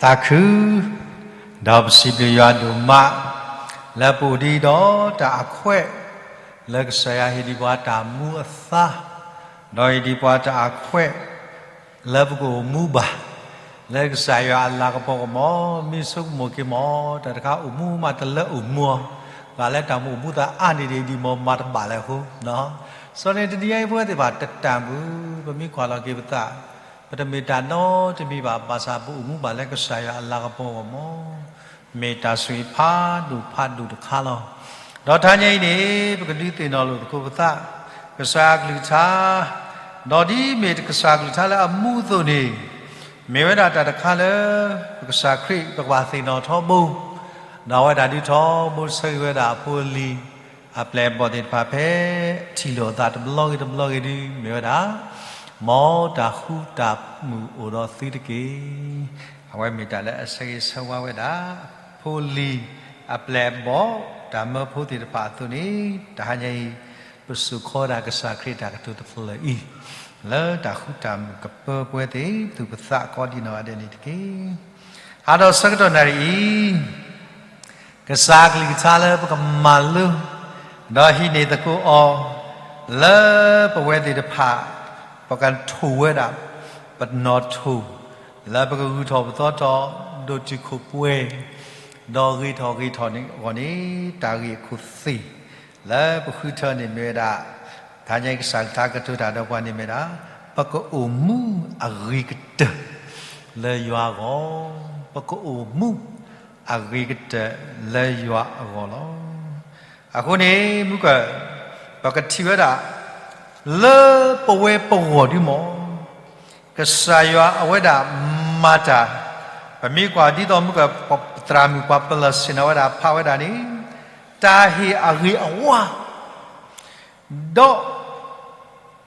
သးခု, ဒီးပစံးဘျုးယွၤဒိၣ်မး, လၢပအိၣ်ဒံးဒီးတၢ်အခွဲး, လၢကစၢ်ယွၤဟ့ၣ်ဒံးပှၤတၢ်မူအသါ, ဒီးဟ့ၣ်ဒံးပှၤတၢ်အခွဲး, လၢပကအိၣ်မူဘၣ်, လၢကစၢ်ယွၤအလၤကပီၤကမီၤ, မ့ၢ်ဆိကမိၣ်က့ၤမီၤ, တၢ်တခါအိၣ်မူမးတလၢအိၣ်မူ, ဂၤလၢတၢ်မူအိၣ်မူသးအါန့ၢ်ဒံးဒံးမီၤ မၤတဘၣ်လၢအဃိ, စီၤန့ၣ်တနံၤအံၤပဝဲသ့ၣ်တဖၣ်တတၢ်မုာ်, ပမ့ၢ်ကွၢ်လီၤက့ၤပသး ပတမ့ၢ်တၢ်နီတမံၤဘၣ်, ဘၣ်ဆၣ်ပအိၣ်မူဘၣ်လၢကစၢ်ယွၤအလၤကပီၤဂီၢ်မီၢ်, မ့ၢ်တၢ်ဆိၣ်ဂ့ၤဖးဒိၣ်ဖးဒိၣ်တခါလီၤ. ဒီးတဟါညါအံၤန့ၣ် ပကဒုးသ့ၣ်နီၣ်လိာ်သကိးပသး, ကစၢ်အကလုၢ်ကထါ, ဒီးဒ်မ့ၢ်ကစၢ်အကလုၢ်ကထါလၢအမူအသိးန့ၣ်, မ့ၢ်ဝဲဒၣ်တၢ်တခါလၢ ပကစၢ်ခရံာ်ပကဘၣ်သ့ၣ်နီၣ်ထီဘိ, ဒီးအဝဲဒၣ်ဒုးထီဘိဆၢဂ့ၤဝဲဒၣ်အဖိအလံၤ အပျဲၢ်အဘီၣ်သ့ၣ်တဖၣ်ဖဲ ထံၣ်လိာ်အသးတဘျီဂ့ၤတဘျီဂ့ၤဒုး မ့ၢ်ဝဲဒၣ်, မ်တၢ်ဃူတၢ်မုာ်အိၣ်ဒီးသုတက့ၢ်. အဝဲမ့ၢ်တၢ်လၢအဆၢဂ့ၤဆၢဝါဝဲဒၣ် အဖိအလံၤ, အပျဲၢ်အဘီၣ်, တၢ်မၢဖိသ့ၣ်တဖၣ်အသိးန့ၣ်, တဟါညါအံၤ ပစိာ်ခီဝဲဒၣ်ကစၢ်ခရံာ်တၢ်ကတိၤတဖျၢၣ်အံၤ, လၢတၢ်ဃူတၢ်မုာ်ကပၢပှဲၤသ့ၣ် ပသူၣ်ပသးကိးဒံးနီၢ်ဂၤဒဲးန့ၣ်တက့ၢ်. ဟးဒီးဆၢကတီၢ်နၣ်ရံၣ်အံၤ ကစၢ်အကလုၢ်ကထါလၢပကမၤလိ, ဒီးဟံးန့ၢ်သကိးအီၤ, လၢပဝဲသ့ၣ်တဖၣ်, ပကထိၣ်ဝဲဒၣ်, ပနီၣ်ထိၣ်, လၢပကဂုၤထီၣ်ပသီထီၣ်, ဒိၣ်တုာ်ခိၣ်ပှဲၤ, ဒီးဂ့ၤထီၣ်ဂ့ၤထီၣ်န့ၣ်အဂီၢ်န့ၣ် တၢ်ဂ့ၢ်အခိၣ်သ့ၣ်, လၢပဃုထၢန့ၣ်မ့ၢ်ဝဲဒၣ်, တဟါညါအံၤကစၢ်အကလုၢ်ကထါကတိၤတၢ်ဒီးပှၤန့ၣ်မ့ၢ်ဒၣ်, ပကအိၣ်မူအဂ့ၤကတၢၢ် လၢယွၤအဂီၢ်, ပကအိၣ်မူအဂ့ၤကတၢၢ်လၢယွၤအဂီၢ်လီၤ. အဃိန့ၣ် မုၢ်ကၢၢ်, ပကထံၣ်ဝဲဒၣ်, လၢပဝဲပဂီၢ်ဒုမီၢ်, ကစၢ်ယွၤအဝဲဒၣ်မၤတၢ်, ပမ့ၢ်ကွၢ်ဒ်သိးမုၢ်ကၢၢ်, ပသရၣ်မုၣ်ပှၤပလၢၢ်ဆ့ၣ်နီၤဝဲဒၣ်ဖးဝဲဒၣ်န့ၣ်, တၢ်ဟ့ၣ်အဂ့ၤအဝါ ဒီး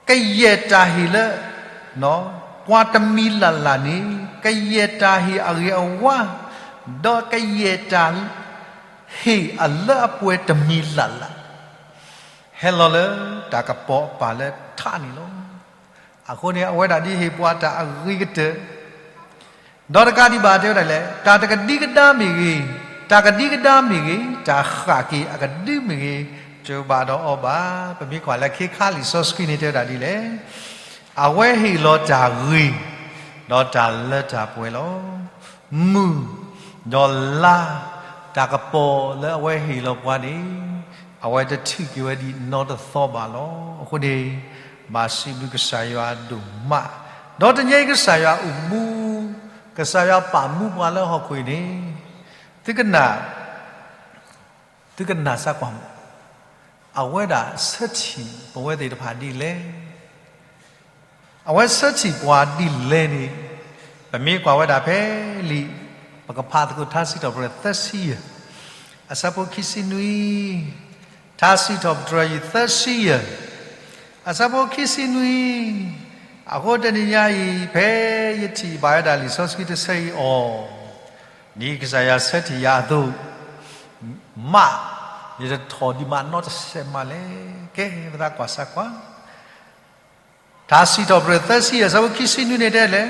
ကယဲၢ်တၢ်ဟ့ၣ်လၢ ပှၤတမံၤလၢ်လၢ်န့ၣ်, ကယဲၢ်တၢ်ဟ့ၣ်အဂ့ၤအဝါ, ဒီးကယဲၢ်တၢ်ဟ့ၣ်အလၢအပှဲၤတမံၤလၢ်လၢ်, ဟဲလီၤလၢတၢ်ကပီၤအပၢ်လၢထးန့ၣ်လီၤ. အဃိန့ၣ် အဝဲဒၣ်ဒ်ဟ့ၣ်ပှၤတၢ်အဂ့ၤကတၢၢ် ဒီးတကးဒံးဘၣ်တဲဝဲဒၣ်လဲၣ်, တၢ်တကဒံကဒါမ့ၢ်ဂ့ၤ, တၢ်ကဒံကဒါမ့ၢ်ဂ့ၤ, တၢ်ဃၣ်က့ၤအကဒုမ့ၢ်ဂ့ၤ, တဘၣ်ဒီးအီၤဘၣ်. ပမ့ၢ်ကွၢ်လၢခ့ခါလံာ်စီဆှံန့ၣ်တဲဝဲဒၣ်ဒ်လဲၣ်, အဝဲဟ့ၣ်လီၤတၢ်ဂ့ၤ, ဒီးတၢ်လၢတၢ်ပှဲၤလီၤ. မုၢ်, ဒီးလါ, တၢ်ကပီၤလၢအဝဲဟ့ၣ်လီၤပှၤန့ၣ်, အဝဲတထုးက့ၤဝဲဒ်နီတသီဘၣ်လီၤ. အဃိန့ၣ်, ဘၣ်စံးဘျုးကစၢ်ယွၤဒိၣ်မး, ဒီးတနံၤအံၤကစၢ်ယွၤအိၣ်မူ, ကစၢ်ယွၤပာ်မူပှၤလၢဟီၣ်ခိၣ်အံၤန့ၣ်, သုကနၣ်, သုကနၣ်စၢ်ကွၢ်မး, အဝဲဒၣ်ဆၢထံၣ်ပဝဲသ့ၣ်တဖၣ်ဒ်လဲၣ် အဝဲဆၢထံၣ်ပှၤဒ်လဲၣ်န့ၣ်, ပမ့ၢ်ကွၢ်ဝဲဒၣ်ဖဲလံာ်, ပကဖးသကိးထါစံးထီၣ်ပတြၢၤသၢဆံယဲၢ်, အဆၢဖိခံဆံနွံ, ထါစံးထီၣ်ပတြၢၤယံၤသၢဆံယဲၢ်, အဆၢဖိခံဆံနွံ, အဃိတနံၤညါအံၤ ဖဲယထံၣ်ဘၣ်ဝဲဒၣ်လံာ်စီဆှံတဆၢအံၤအီၤ, ဒ်ကစၢ်ယွၤဆၢထံၣ်ယၤအသိး, မး, ယတထီၣ်ဒံးမးနီတစဲးမးလဲၣ်. ကဲ, ပသးကွၢ်စၢ်ကွၢ် ထါစံးထီၣ်ပတြၢၤသၢဆံယဲၢ် အဆၢဖိခံဆံနွံန့ၣ်တဲလဲၣ်,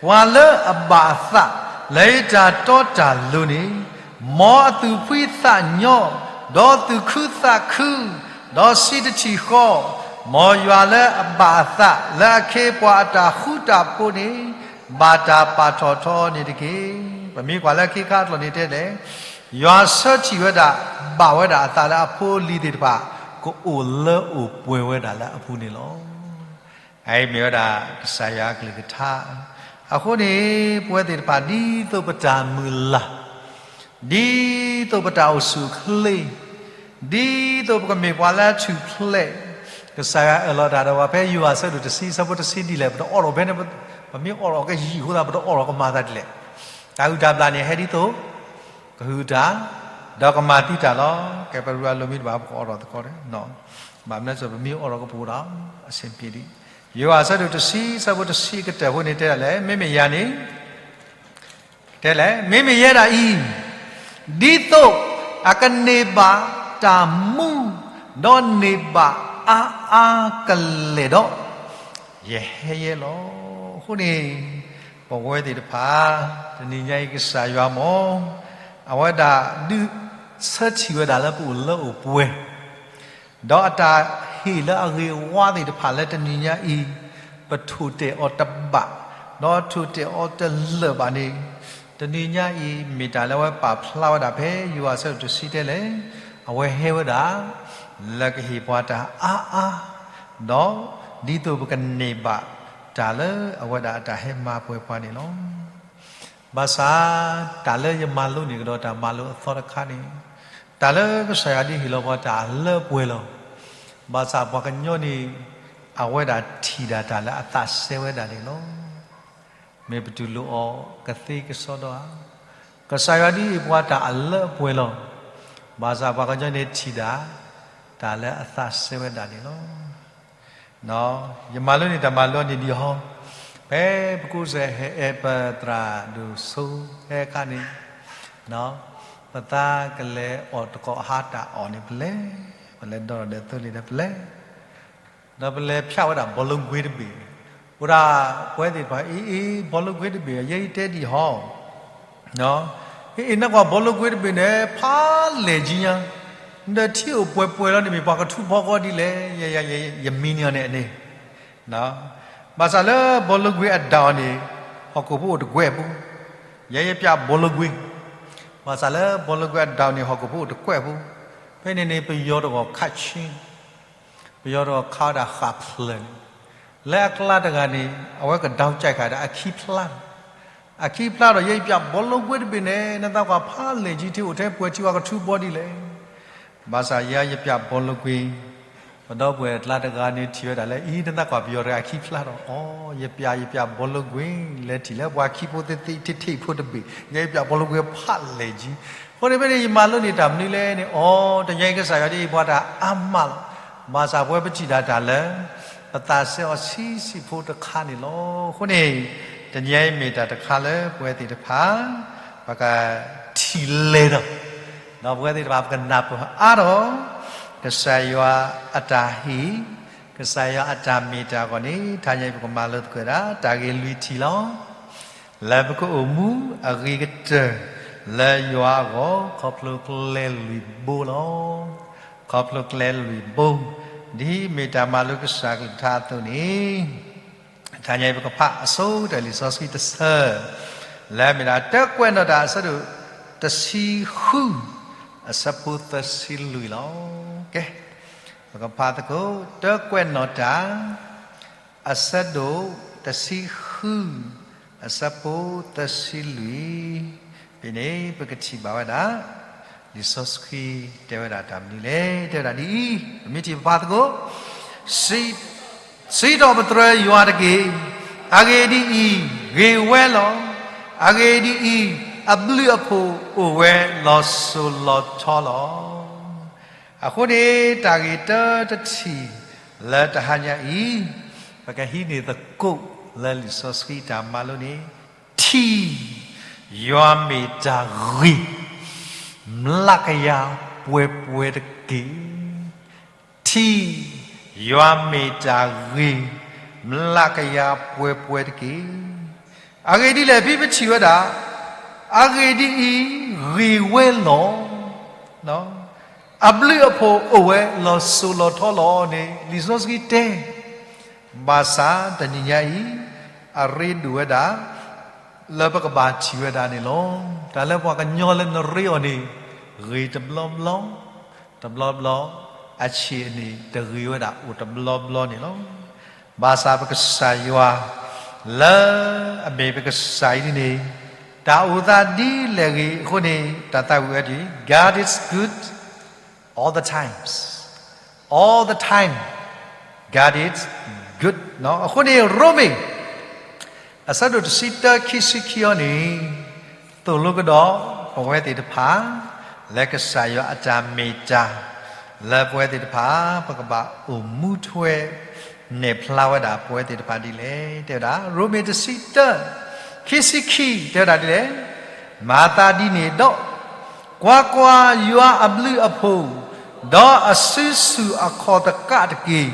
ပှၤလၢအဘၣ်အသးလၢယတၢ်တီတၢ်လိၤန့ၣ်, မ်အသူၣ်ဖှံသးညီ, ဒီးသူၣ်ခုသးခု, ဒီးစံးတထံၣ်ဃီ, မ်ယွၤလၢအဘၣ်အသးလၢအခ့အပှၤအတၢ်ဃူတၢ်ဖိးန့ၣ်, ဘၣ်တၢ်ပာ်ထီၣ်ထီန့ၣ်တက့ၢ်. ပမ့ၢ်ကွၢ်လၢခ့ခါအကျိာ်န့ၣ်တဲလဲၣ်, ယွၤဆၢထံၣ်ဝဲဒၣ်, ဘၣ်ဝဲဒၣ်အသးလၢအဖိအလံၤသ့ၣ်တဖၣ်, ကအိၣ်လၢအိၣ်ပှဲၤဝဲဒၣ်လၢအပူၤန့ၣ်လီၤ. အအံၤမ့ၢ်ဝဲဒၣ်ကစၢ်ယွၤအကလုၢ်ကထါ, အဃိန့ၣ်, ပဝဲသ့ၣ်တဖၣ်ဒ်သိးပတၢ်မုၢ်လၢ်, ဒ်သိးပတၢ်အိၣ်ဆူၣ်အိၣ်ချ့, ဒ်သိးပကမ့ၢ်ပှၤလၢအထူၣ်ဖျဲး, ကစၢ်ယွၤအၢၣ်လီၤတၢ်ဒီးပှၤဖဲယိၤဟၣ်အဆၢဒိၣ်တဆံ အဆၢဖိတဆံဒ်လဲၣ်, ပတအိးထီၣ်ဖဲန့ၣ်, ပမ့ၢ်အိးထီၣ်ကယံာ်အဃိသတး ပတအိးထီၣ်ကမၤသးဒ်လဲၣ်. တၢ်ဟုၣ်တၢ်ဘျၣ်န့ၣ်ဟဲဒ်သိး ကဟုၣ်တၢ်, ဒီးကမၤသံတၢ်လီၤ. ကဲပရူအလိၤမံၤတဘၣ် ပကအိးထီၣ်သကိးဒီး, ဘၣ်မနုၤအဃိ ပမ့ၢ်အိးထီၣ်ကပူၤဒီး, အဆင်ပြေဒံး, ယိၤဟၣ်အဆၢဒိၣ်တဆံ အဆၢဖိတဆံအကတၢၢ်အဃိန့ၣ်တဲဒ်လဲၣ်, မ့မ့ၢ်ယၤန့ၣ် တဲလဲၣ်, မ့မ့ၢ်ယဲဒၣ်အံၤ, ဒ်သိးအကန့ၢ်ဘၣ်တၢ်မူ, ဒီးန့ၢ်ဘၣ်အါအါကလဲာ်ဒီး, ယဟဲယဲလီၤ. အဃိန့ၣ်, ပဝဲသ့ၣ်တဖၣ်, တနံၤညါအံၤကစၢ်ယွၤမ့ၢ် အဝဲဒၣ်ဒုးဆၢထံၣ်ဝဲဒၣ်လၢပအိၣ်လၢအိၣ်ပှဲၤ, ဒီးအတၢ်ဟ့ၣ်လၢအဂ့ၤအဝါသ့ၣ်တဖၣ်လၢတနံၤညါအံၤ ပထိၣ်တဲာ်အီၤတဘၣ်, ဒီးထိၣ်တဲာ်အီၤတလၢာ်ဘၣ်န့ၣ်, တနံၤညါအံၤ မ့ၢ်တၢ်လၢအဝဲပာ်ဖျါဝဲဒၣ်ဖဲယိၤဟၣ်အဆၢဒိၣ်တဆံတဲလဲၣ်, အဝဲဟဲဝဲဒၣ် လၢကဟ့ၣ်ပှၤတၢ်အါအါ, ဒီးဒ်သိးပကန့ၢ်ဘၣ်တၢ်လၢအဝဲဒၣ်အတၢ်ဟဲမၤပှဲၤပှၤန့ၣ်လီၤ. ဘၣ်ဆၣ် တၢ်လၢယမၤလိန့ၢ်ကဒီးတၢ်မၤလိအသီတခါန့ၣ်, တၢ်လၢကစၢ်ယွၤဒ်ဟ့ၣ်လီၤပှၤတၢ်လၢအပှဲၤလီၤ. ဘၣ်ဆၣ်ပှၤကညီန့ၣ် အဝဲဒၣ်ထံၣ်ဒၣ်တၢ်လၢအသးစဲဝဲဒၣ်န့ၣ်လီၤ. မ့ၢ်ပတူၢ်လိာ်အီၤကသ့ကစီဒီဧါ. ကစၢ်ယွၤဒ်အံၤပှၤတၢ်အလၢအပှဲၤလီၤ. ဘၣ်ဆၣ်ပှၤကညီန့ၣ်ထံၣ်ဒၣ် တၢ်လၢအသးစဲဝဲဒၣ်န့ၣ်လီၤ. ယမၤလိန့ၢ်တၢ်မၤလိန့ၣ်ဒ်အံၤ, ဖဲပကိးစဲးဟဲအဲၣ်ပသရၣ်ဒိၣ်စိဟဲအခါန့ၣ်, ပသးကလဲၤအီၣ်တကိးဟါတၢ်အီၣ်န့ၣ် ပလဲၤ, ပလဲၤဒီဒီးသိလ့ၣ်ဒီးပလဲၤ ဒီးပလဲၤဖၠးဝဲဒၣ်ဘီလိကွ့တဘ့ၣ်, အိၣ်ဒၣ်ပဝဲသ့ၣ်တဖၣ် အ့ အ့ ဘီလိကွ့တဘ့ၣ် ယဲယတဲဒ်အံၤ, အ့ အ့ နကွၢ်ဘီလိကွ့တဘ့ၣ်န့ၣ် ဖးလဲၢ်ကံညါ, ဒီးထံအိၣ်ပှဲၤပှဲၤလီၤန့ၣ် မ့ၢ်ပှၤကထူဖီဃီဒ်လဲၣ်, ယမံန့ၢ်အီၤန့ၣ်န့ၣ်, ဘၣ်ဆၣ်လၢဘီလိကွ့အဒၣ်အီၤန့ၣ် ဟီၣ်ခိၣ်ဖိအိၣ်တကွဲၢ်ဖိ, ယဲယဖၠးဘီလိကွ့, ဘၣ်ဆၣ်လၢဘီလိကွ့အဒၣ်အီၤန့ၣ် ဟီၣ်ခိၣ်ဖိအိၣ်တကွဲၢ်ဖိ, ဖဲန့ၣ်န့ၣ် ပယီၤတဂၤခးဆ့ ပယီၤတဂၤခးဝဲဒၣ်ဃာ်ဖျၢၣ်န့ၣ်, လၢအကျါတဂၤန့ၣ် အဝဲကဒီကၠဲးဃာ်ဒီးအခံဖျါ, အခံဖျါဒီး ယဲယဖၠးဘီလိကွ့တဘ့ၣ်န့ၣ် နသးကွၢ်ဖးလဲၢ်ကံထံအိၣ်ထဲပှဲၤထံဝဲကထူဘီဒ်လဲၣ်, ဘၣ်ဆၣ်ယဲယဖၠးဘီလိကွ့, ပဒီပုၢ်ဝဲၢ်အကျါတဂၤန့ၣ်ထံၣ်ဝဲဒၣ်လၢ အံၤ နသးကွၢ်ပယီၤတဂၤအခံဖျါဒီး အီ ယဖၠး ယဖၠးဘီလိကွ့ လဲၤထံၣ်လၢပှၤခံဖိသ့ၣ်သ့ၣ်ထံထံဖိတဘ့ၣ်, ယဲယဖၠးဘီလိကွ့ဖးလဲၢ်ကံ, အဃိန့ၣ်ဖဲန့ၣ် ယမၤလိန့ၢ်တၢ်မနုၤလဲၣ်န့ၣ် အီ တနံၤညါအံၤကစၢ်ယွၤဒ်အံၤပှၤတၢ်အါမးလီၤ, ဘၣ်ဆၣ်ပဝဲပထံၣ်ဒၣ်တၢ်လၢ ပသးစဲအီၤဆံးဆံးဖိတခါန့ၣ်လီၤ. အဃိန့ၣ် တနံၤညါအံၤမ့ၢ်တၢ်တခါလၢပဝဲသ့ၣ်တဖၣ် ပကထံၣ်လဲၤဒီး, ဒီးပဝဲသ့ၣ်တဖၣ်ပကနၢ်ပၢၢ်အါထီၣ် ကစၢ်ယွၤအတၢ်ဟ့ၣ်, ကစၢ်ယွၤအတၢ်မ့ၢ်တၢ်အဂီၢ်န့ၣ် တနံၤညါအံၤပကမၤလိသကိးဒၣ် တၢ်ဂ့ၢ်လွံၢ်ထံၣ်လီၤ. လၢပကအိၣ်မူအဂ့ၤကတၢၢ်လၢယွၤအဂီၢ် ခီဖျိကျဲလွံၢ်ဘိလီၤ. ခီဖျိကျဲလွံၢ်ဘိ, ဒ်မ့ၢ်တၢ်မၤလိကစၢ်ကလုၢ်ကထါအသိးန့ၣ်, တနံၤညါအံၤပကဖးအဆိကတၢၢ်လံာ်စီဆှံတဆၢ, လၢအမ့ၢ်ဒၣ်တၢကွဲးနီၣ်တၢ်အဆၢဒိၣ်တဆံဃု, အဆၢဖိသၢဆံလွံၢ်လီၤ. ကဲ, ပကဖးသကိး တၢကွဲးနီၣ်တၢ် အဆၢဒိၣ်တဆံဃု, အဆၢဖိသၢဆံလွံၢ်, ဖဲန့ၣ် ပကထံၣ်ဘၣ်ဝဲဒၣ် လံာ်စီဆှံတဲဝဲဒၣ်တၢ်မနုၤလဲၣ်. တဲဝဲဒၣ်ဒ်အံၤ, ပမ့ၢ်ထံၣ်ပဖးသကိး, စံး, စံးထီၣ်ပသရၢယွၤတက့ၢ်. အဂ့ၢ်ဒ်အံၤ, ဂ့ၤဝဲလီၤ. အဂ့ၢ်ဒ်အံၤ, အဘျုးအဖှိၣ်အိၣ်ဝဲလီၤစိၤလီၤထီလီၤ. အဃိန့ၣ် တၢ်ဂ့ၢ်တၢတထံၣ်လၢတဟါညါအံၤ, ပကဟံးန့ၢ်သကိးလၢလံာ်စီဆှံတၢ်မၤလိန့ၣ်, ထံၣ်, ယွၤမ့ၢ်တၢ်ဂ့ၤ, မျးကယၤပှဲၤပှဲၤတက့ၢ်. ထံၣ်, ယွၤမ့ၢ်တၢ်ဂ့ၤ, မျးကယၤပှဲၤပှဲၤတက့ၢ်. အဂ့ၢ်ဒ်လဲၣ် ဖဲပထံၣ်ဝဲဒၣ်, အဂ့ၢ်ဒ်အံၤ, ဂ့ၤဝဲလီၤ. အဘျုးအဖှိၣ်အိၣ်ဝဲလီၤစိၤလီၤထီလီၤန့ၣ် လံာ်စီဆှံတဲ, ဘၣ်ဆၣ်တနံၤညါအံၤ, အရ့ဒိၣ်ဝဲဒၣ် လၢပကဘၣ်ထံၣ်ဝဲဒၣ်န့ၣ်လီၤ. တၢ်လၢပှၤကညီလၢနရ့အီၤန့ၣ်, ဂ့ၤတဘျီဘျီ, တဘျီဘျီ, အဆံးအန့ၣ်တဂ့ၤဝဲဒၣ်အိၣ်တဘျီဘျီန့ၣ်လီၤ. ဘၣ်ဆၣ်ပကစၢ်ယွၤ, လၢအမ့ၢ်ပကစၢ်အံၤန့ၣ်, တၢ်အိၣ်သးဒ်လဲၣ်ဂ့ၤအဃိန့ၣ် တၢ်သးဝံၣ်ဝဲဒၣ်, God is good all the times. All the time, God is good. အဃိန့ၣ် ရိမ့ၤ အဆၢဒိၣ်တဆံတၢ ခံဆံခံအံၤန့ၣ်, သိၣ်လိကဒီးပဝဲသ့ၣ်တဖၣ် လၢကစၢ်ယွၤအတၢ်မ့ၢ်တၢ်, လၢပဝဲသ့ၣ်တဖၣ် ပကဘၣ်အိၣ်မူထွဲ နဲၣ်ဖျါဝဲဒၣ်ပဝဲသ့ၣ်တဖၣ်ဒ်လဲၣ်. တဲဝဲဒၣ် ရိမ့ၤတဆံတၢ ခံဆံခံ တဲဝဲဒၣ်ဒ်လဲၣ်, မၤသးဒ်န့ၣ်ဒီး, ကွၢ်ကွၢ်, ယွၤအဘျုးအဖှိၣ်, ဒီးအစုဆူၣ်အခီၣ်သကးတက့ၢ်.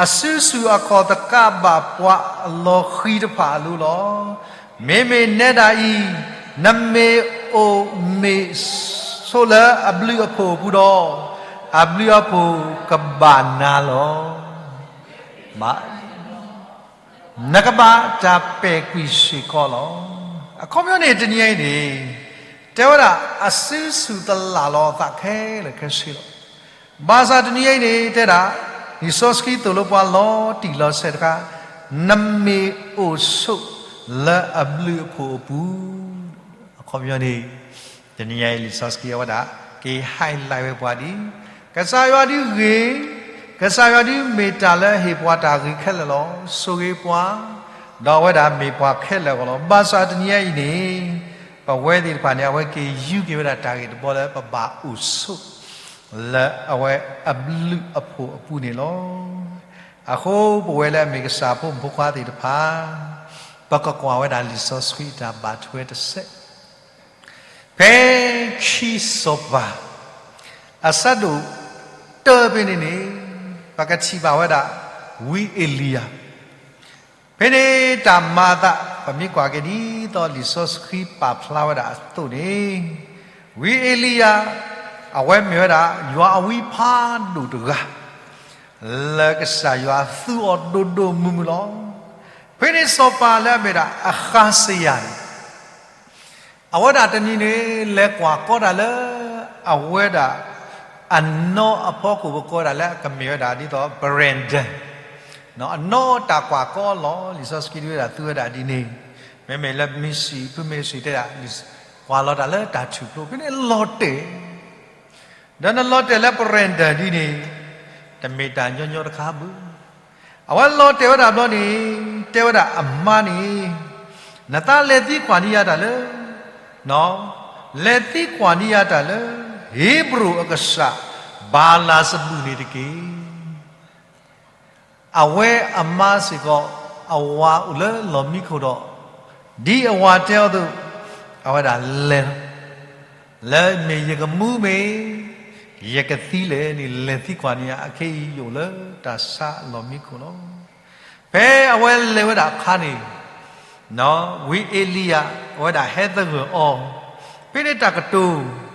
အစုဆူၣ်အခီၣ်သကးဘၣ်ပှၤအလီၤဃံၤတဖၣ်အလိၤလီၤ. မ့မ့ၢ်နဲဒၣ်အံၤ, နမ့ၢ်အိၣ်မ့ၢ်ဆိးလၢအဘျုးအဖှိၣ်အပူၤဒီး, အဘျုးအဖှိၣ်ကဘၣ်နၤလီၤ. နကဘၣ်တၢ်ပဲာ်ကွံာ်စ့ၢ်ကီးလီၤ. အခီပညီန့ၣ် တနံၤအံၤန့ၣ် တဲဝဲဒၣ် အစုဆူၣ်သလၣ်လီၤအသးခဲလၢာ်ခဲဆ့လီၤ. ဘၣ်ဆၣ်တနံၤအံၤန့ၣ် တဲဒၣ် လံာ်စီဆှံသိၣ်လိပှၤလီၤတံၢ်လီၤဆဲးတခါ, နမ့ၢ်အိၣ်ဆိးလၢအဘျုးအဖှိၣ်အပူၤ, အခီပညီန့ၣ် တနံၤအံၤလံာ်စီဆှံအဝဲဒၣ် က့ၤ highlight ဝဲပှၤဒ် ကစၢ်ယွၤဒုးဂ့ၤ, ကစၢ်ယွၤဒုးမ့ၢ်တၢ်လၢဟ့ၣ်ပှၤတၢ်ဂ့ၤခဲလၢာ်လီၤ. ဆိၣ်ဂ့ၤပှၤ, ဒီးအဝဲဒၣ်မ့ၢ်ပှၤခဲလၢာ်အဂီၢ်လီၤ. ဘၣ်ဆၣ်တနံၤအံၤန့ၣ် ပဝဲသ့ၣ်တဖၣ်န့ၣ် အဝဲက့ၤယူးက့ၤဝဲဒၣ်တၢ်ဂ့ၢ်တဘီလၢပဘၣ်အိၣ်ဆိး လၢအဝဲအဘျုးအဖှိၣ်အပူၤန့ၣ်လီၤ. အဃိပဝဲလၢအမ့ၢ်ကစၢ်ဖိမုၣ်ဖိခွါသ့ၣ်တဖၣ် ပကကွၢ်ဝဲဒၣ်လံာ်စီဆှံအတၢ်ဘၣ်ထွဲတစဲး ဖဲခံစီၤပၤ အဆၢဒိၣ်တၢဖဲန့ၣ်န့ၣ် ပကထံၣ်ဘၣ်ဝဲဒၣ် ဝံအ့လံယၤ, ဖဲန့ၣ်တၢ်မၤအသး ပမ့ၢ်ကွၢ်က့ၤဒ်သိးလံာ်စီဆှံပာ်ဖျါဝဲဒၣ်အသိးန့ၣ်, ဝံအ့လံယၤ အဝဲမ့ၢ်ဝဲဒၣ် ယွၤအဝံဖးဒိၣ်တဂၤ လၢကစၢ်ယွၤသူအီၤဒိၣ်ဒိၣ်မုၢ်မုၢ်လီၤ. ဖဲန့ၣ်စီၤပၤလၢအမ့ၢ်ဒၣ်အဃးစယၤန့ၣ် အဝဲဒၣ်တနံၤန့ၣ် လဲၤကွၢ်ကီတၢ်လၢ အဝဲဒၣ် အနီၢ်အဖီခိၣ် ပကိးဒၣ်လၢအကမ့ၢ်ဝဲဒၣ်ဒ်သိး veranda အနီၢ်တၢ်ကွၢ်ကီလီၤ. လံာ်စီဆှံဒုးဝဲဒၣ်သူဝဲဒၣ်ဒ်န့ၣ်, မ့မ့ၢ်လၢ မ့ၢ်စံၣ် ဖုမ့ၢ်စံၣ်တဲဒၣ် ကွၢ်လီၤတၢ်လၢတၢ်ထူၣ်ဖျိ ဖဲန့ၣ်လီၤတဲာ် ဒီးနလီၤတဲာ်လၢ veranda ဒ်န့ၣ် တမ့ၢ်တၢ်ညီညီတခါဘၣ်. အဝဲလီၤတဲာ်ဝဲဒၣ်ဘျီန့ၣ် တဲဝဲဒၣ်အမါန့ၣ်, နသးလဲၤသံကွၢ်န့ၢ်ယၤတၢ်လၢ, လဲၤသံကွၢ်န့ၢ်ယၤတၢ်လၢ ဟ့ဘြိၣ်အကစၢ် ဘၤလးစဘူၣ်န့ၣ်တက့ၢ်. အဝဲအမါစ့ၢ်ကီး အဝၤအိၣ်လၢလီၢ်မံခိၣ်ဒီး, ဒ်အဝၤတဲအီၤအသိး, အဝဲဒၣ်လဲၤလီၤ. လၢမ့ၢ်ယကမူမ့ၢ် ယကသံလဲၣ်န့ၣ် လဲၤသံကွၢ်န့ၢ်ယၤ, အခဲအံၤယအိၣ်လၢတၢ်ဆါအလီၢ်မံခိၣ်လီၤ. ဖဲအဝဲလဲၤဝဲဒၣ်အခါန့ၣ်, ဝံအ့လံယၤ အဝဲဒၣ်ဟဲသဂၢၢ်အီၤ, ဖဲန့ၣ်တၢ်ကတိၤ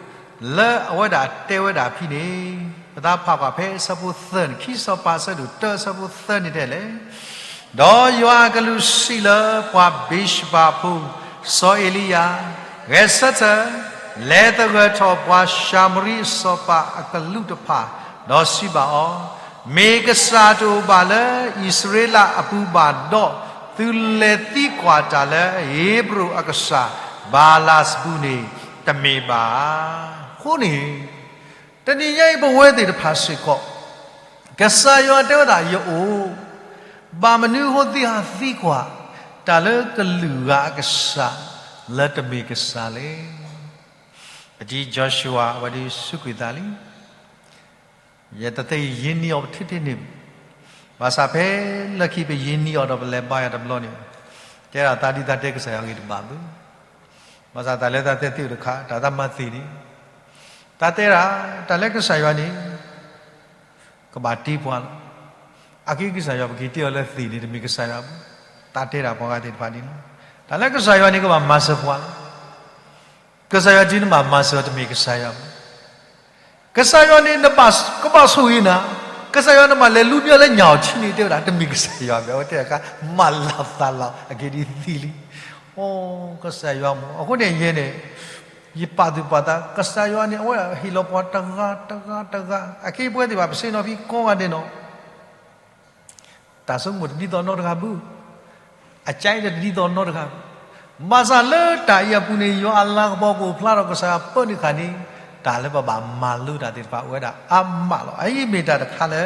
လၢအဝဲဒၣ်တဲဝဲဒၣ်ဖဲန့ၣ်, ပသးဖးကွၢ်ဖဲအဆၢဖိသၢန့ၣ်, ခံစီၤပၤအဆၢဒိၣ်တၢအဆၢဖိသၢန့ၣ်တဲလဲၣ်, ဒီးယွၤအကလူးစံးလၢပှၤဘ့းၡဘၤဖိ စီၤအ့လံယၤ, ဂဲၤဆၢထၢၣ်, လဲၤသဂၢၢ်ထီၣ်ပှၤၡၤမရံအစီၤပၤအကလူးတဖၣ်, ဒီးစံးဘၣ်အီၤ, မ့ၢ်ကစၢ်တအိၣ်ဘၣ်လၢအံၣ်စရ့လးအပူၤဘၣ်ဒီး, သုလဲၤသံကွၢ်တၢ်လၢဧ့ဘြိၣ်အကစၢ် ဘၤလးစဘူၣ်န့ၣ် တမ့ၢ်ဘၣ်ဧါ. အဃိန့ၣ် တနံၤညါအံၤပဝဲသ့ၣ်တဖၣ်စ့ၢ်ကီး ကစၢ်ယွၤတဲဝဲဒၣ်ယအိၣ်, ဘၣ်မနုၤအဃိသုဟးသံကွၢ် တၢ်လၢကလုာ်ဂၤအကစၢ် လၢတမ့ၢ်ကစၢ်လဲၣ်. ပတံ Joshua အဝဲဒုးစူးကွံာ်သးလံ, ယတသ့ၣ်ယ့ၤနံၤအီၤပထံၣ်တန့ၢ်ဘၣ်. ဘၣ်ဆၣ်ဖဲလၢခံပယ့ၤနံၤအီၤဒီးပလဲၤဘါယွၤတဘျီန့ၣ်, တဲဒၣ်သးဒ်သးတဲကစၢ်ယွၤဂ့ၢ်တဘၣ်ဘၣ်. ဘၣ်ဆၣ်တၢ်လၢသးတဲသ့ၣ်တခါ တၢ်သးမၤသ့ၣ်န့ၣ်, သးတဲဒၣ် တၢ်လၢကစၢ်ယွၤန့ၣ် ကဘၣ်တ့ပှၤလီၤ. အက့ကစၢ်ယွၤ ပက့ၤတ့အီၤလၢသ့ၣ်န့ၣ် တမ့ၢ်ကစၢ်ယွၤဘၣ်. သးတဲဒၣ်ပှၤဂၤသ့ၣ်တဖၣ်န့ၣ်လီၤ. တၢ်လၢကစၢ်ယွၤန့ၣ် ကဘၣ်မၤစၢၤပှၤလီၤ. ကစၢ်ယွၤဒ်နဘၣ်မၤစၢၤ တမ့ၢ်ကစၢ်ယွၤဘၣ်. ကစၢ်ယွၤန့ၣ် နဘၣ်ကဘၣ်ဆိၣ်ဂ့ၤနၤ, ကစၢ်ယွၤနဘၣ်လဲၤလူဒၢလၢညၣ်အီၤထံန့ၣ် တဲဝဲဒၣ် တမ့ၢ်ကစၢ်ယွၤဘၣ်. အဝဲတဲအခါ မၤလၤသးလီၤ အက့ဒ်သံလံ. အိ ကစၢ်ယွၤမ့ၢ် အဃိန့ၣ်ယဲန့ၣ် ယပာ်သူၣ်ပာ်သး ကစၢ်ယွၤန့ၣ် အဝဲဟ့ၣ်လီၤပှၤတဂၤတဂၤတဂၤ, အက့ပဝဲသ့ၣ်တဖၣ် ပဆ့ၣ်နီၤဖံကိးဂၤဒဲးနီၤ တၢ်ဆိကမိၣ်တဒ်သိးနီတဂၤဘၣ်, အကၠဲးတဒ်သိးနီတဂၤဘၣ်. ဘၣ်ဆၣ်လၢတၢ်အံၤအပူၤန့ၣ် ယွၤအလၤကပီၤကအိၣ်ဖျါဒီးကစၢ်ယွၤပၢနုာ်ဃာ်န့ၣ် တၢ်လၢပဘၣ်မၤလိတၢ်သ့ၣ်တဖၣ်အိၣ်ဝဲဒၣ်အါမးလီၤ. အအံၤမ့ၢ်တၢ်တခါလၢ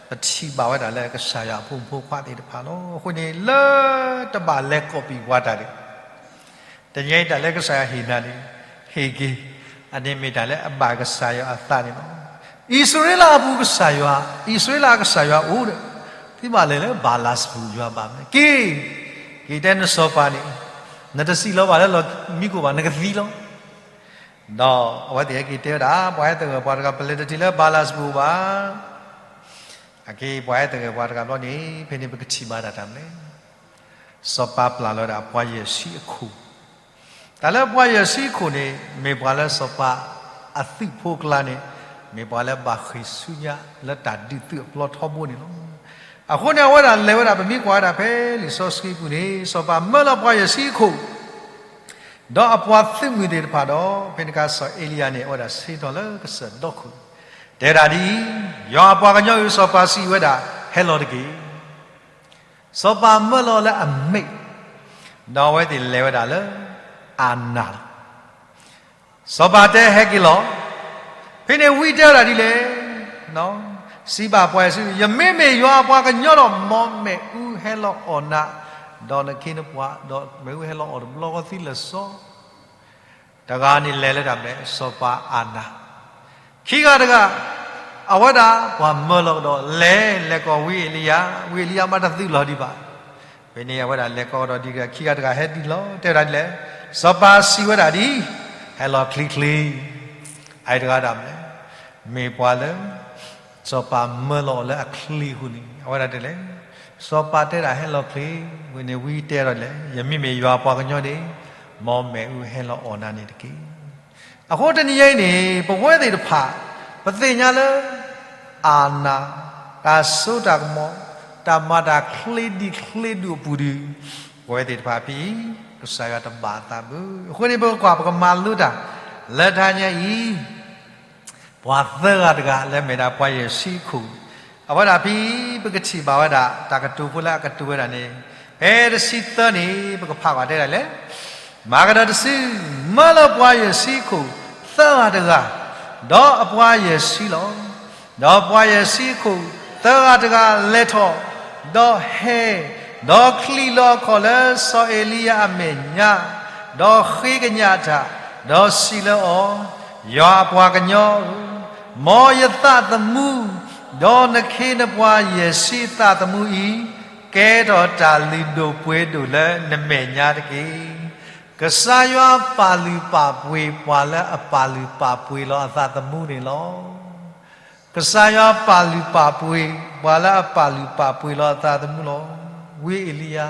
ပထံၣ်ဘၣ်ဝဲဒၣ်လၢကစၢ်ယွၤအဖိမုၣ်ဖိခွါသ့ၣ်တဖၣ်လီၤ. အဃိန့ၣ် လၢတဘၣ်လဲၤကိးပံာ်ပှၤတၢ်န့ၣ် တနံၤအံၤတၢ်လၢကစၢ်ယွၤဟ့ၣ်နၤန့ၣ် ဟ့ၣ်က့ၤ, အန့ၣ်မ့ၢ်တၢ်လၢအဘၣ်ကစၢ်ယွၤအသးန့ၣ်လီၤ. အံၣ်စရ့လးအပူၤကစၢ်ယွၤ, အံၣ်စရ့လးအကစၢ်ယွၤအိၣ်ဒီး သုဘၣ်လဲၤလၢဘၤလးစဘူၣ်ယွၤဘၣ်မနုၤ, က့ၤ, က့ၤတဲနစီၤပၤန့ၣ် နတစံၣ်လီၤဘၣ်လၢလီၢ်မံခိၣ်ဘၣ် နကသံလီၤ. ဒီးအဝဲသ့ၣ်ဟဲက့ၤတဲဝဲဒၣ် ပှၤဟဲသဂၢၢ်ပှၤတဂၤ ပလဲၤတထံၣ်လၢဘၤလးစဘူၣ်ဘၣ်. အက့ပှၤဟဲသဂၢၢ်ပှၤတဂၤဘျီန့ၣ် ဖဲန့ၣ်ပကထံၣ်ဘၣ်တၢ်တၢ်မနုၤလဲၣ်. စီၤပၤပျၢ်လီၤဝဲဒၣ်ပှၤယဲၢ်ဆံအခိၣ်, တၢ်လၢပှၤယဲၢ်ဆံအခိၣ်န့ၣ် မ့ၢ်ပှၤလၢစီၤပၤအသုးဖိအကျါန့ၣ်, မ့ၢ်ပှၤလၢဘၣ်ဃ့ၢ်ဆူညါလၢတၢ်ဒုးသုးအပျီထီဘိန့ၣ်လီၤ. အဃိန့ၣ် အဝဲဒၣ်လဲၤဝဲဒၣ် ပမ့ၢ်ကွၢ်ဝဲဒၣ်ဖဲလံာ်စီဆှံပူၤန့ၣ် စီၤပၤမၢလီၤပှၤယဲၢ်ဆံအခိၣ် ဒီးအပှၤသုးမုၢ်သ့ၣ်တဖၣ်ဒီး ဖဲန့ၣ်အခါစီၤအ့လံယၤန့ၣ် အဝဲဒၣ်ဆ့ၣ်နီၤလၢကစၢၢ်ဒီခိၣ်, တဲဝဲဒၣ်ဒ်အံၤ, ယွၤအပှၤကညီဧၢ, စီၤပၤစံးဝဲဒၣ်, ဟဲလီၤတက့ၢ်. စီၤပၤမၢလီၤလၢအမဲာ်, ဒီးအဝဲသ့ၣ်လဲၤဝဲဒၣ်လၢအနၢ်လီၤ. စီၤပၤတဲ ဟဲက့ၤလီၤ. ဖဲန့ၣ်ဝံတဲဝဲဒၣ်ဒ်လဲၣ်, စံးဘၣ်ပှၤယဲၢ်ဆံ, ယမ့မ့ၢ်ယွၤအပှၤကညီဒီး မ်မ့ၣ်အူဟဲလီၤအီၣ်နၤ, ဒီးနခ့နပှၤ, ဒီးမ့ၣ်အူဟဲလီၤအီၣ်တဘျီဃီသုလၢာ်စီဆှံ. တဂၤန့ၣ်လဲၤလၢတၢ်မနုၤလဲၣ်, စီၤပၤအနၢ်. ခံဂၤတဂၤ, အဝဲဒၣ်ပှၤမၢလီၤကဒီး လဲၤလဲၤကီးဝံအ့လံယၤ, ဝံအ့လံယၤမးတသုးလီၤဒံးဘၣ်. ဖဲန့ၣ်အဝဲဒၣ်လဲၤကီးကဒီးဒ်တဂၤ, ခံဂၤတဂၤဟဲဒ်လီၤ, တဲဝဲဒၣ်ဒ်လဲၣ်, စီၤပၤစံးဝဲဒၣ်ဒ်အံၤ, ဟဲလီၤချ့ချ့. အအံၤတဂၤဒၣ်မနုၤလဲၣ်, မ့ၢ်ပှၤလၢ စီၤပၤမၢလီၤအီၤလၢအချ့အဃိန့ၣ် အဝဲဒၣ်တဲလဲၣ်, စီၤပၤတဲဒၣ်ဟဲလီၤချ့, ဝံန့ၣ်ဝံတဲဒီးလဲၣ်, ယမ့မ့ၢ်ယွၤအပှၤကညီန့ၣ်, မ်မ့ၣ်အူဟဲလီၤအီၣ်နၤန့ၣ်တက့ၢ်. အဃိတနံၤညါအံၤန့ၣ် ပဝဲသ့ၣ်တဖၣ် ပသ့ၣ်ညါလၢ အနၢ်, တၢ်စိတၢ်ကမီၤ, တၢ်မၤတၢ်ချ့ဒံးချ့ဒိၣ်အပူၤဒီး ပဝဲသ့ၣ်တဖၣ်ဖဲအံၤ ကစၢ်ယွၤတဘၣ်အသးဘၣ်. အဃိန့ၣ် ပကကွၢ်ပကမၤလိတၢ် လၢတနံၤညါအံၤ ပှၤသၢဂၤတဂၤလၢမ့ၢ်ဒၣ်ပှၤယဲၢ်ဆံအခိၣ်, အဝဲဒၣ်ဖဲအံၤ ပကထံၣ်ဘၣ်ဝဲဒၣ် တၢ်ကတိၤဖိလၢအကတိၤဝဲဒၣ်န့ၣ်, ဖဲတဆံသၢန့ၣ် ပကဖးကွၢ်တဲဒၣ်လဲၣ်, မၤကဒီးတစု, မၢလီၤပှၤယဲၢ်ဆံအခိၣ်သၢဂၤတဂၤ, ဒီးအပှၤယဲၢ်ဆံလီၤ. ဒီးပှၤယဲၢ်ဆံအခိၣ်သၢဂၤတဂၤလဲၤထီၣ်, ဒီးဟဲ, ဒီးချံးလီၤအခီၣ်လၢစီၤအ့လံယၤအမဲာ်ညါ, ဒီးဃ့ကညးတၢ်, ဒီးစံးလၢအီၤ, ယွၤအပှၤကညီဧၢ, မ်ယသးသမူ, ဒီးနခ့နပှၤယဲၢ်ဆံအသးသမူအံၤ, ကဲထီၣ်တၢ်လုၢ်ဒိၣ်ပှ့ၤဒိၣ်လၢနမဲာ်ညါတက့ၢ်. ကစၢ်ယွၤပာ်လုၢ်ပာ်ပှ့ၤပှၤလၢအပာ်လုၢ်ပာ်ပှ့ၤလီၤအသးသမူန့ၣ်လီၤ. ကစၢ်ယွၤပာ်လုၢ်ပာ်ပှ့ၤ ပှၤလၢအပာ်လုၢ်ပာ်ပှ့ၤလီၤအသးသမူလီၤ. ဝံအ့လံယၤ,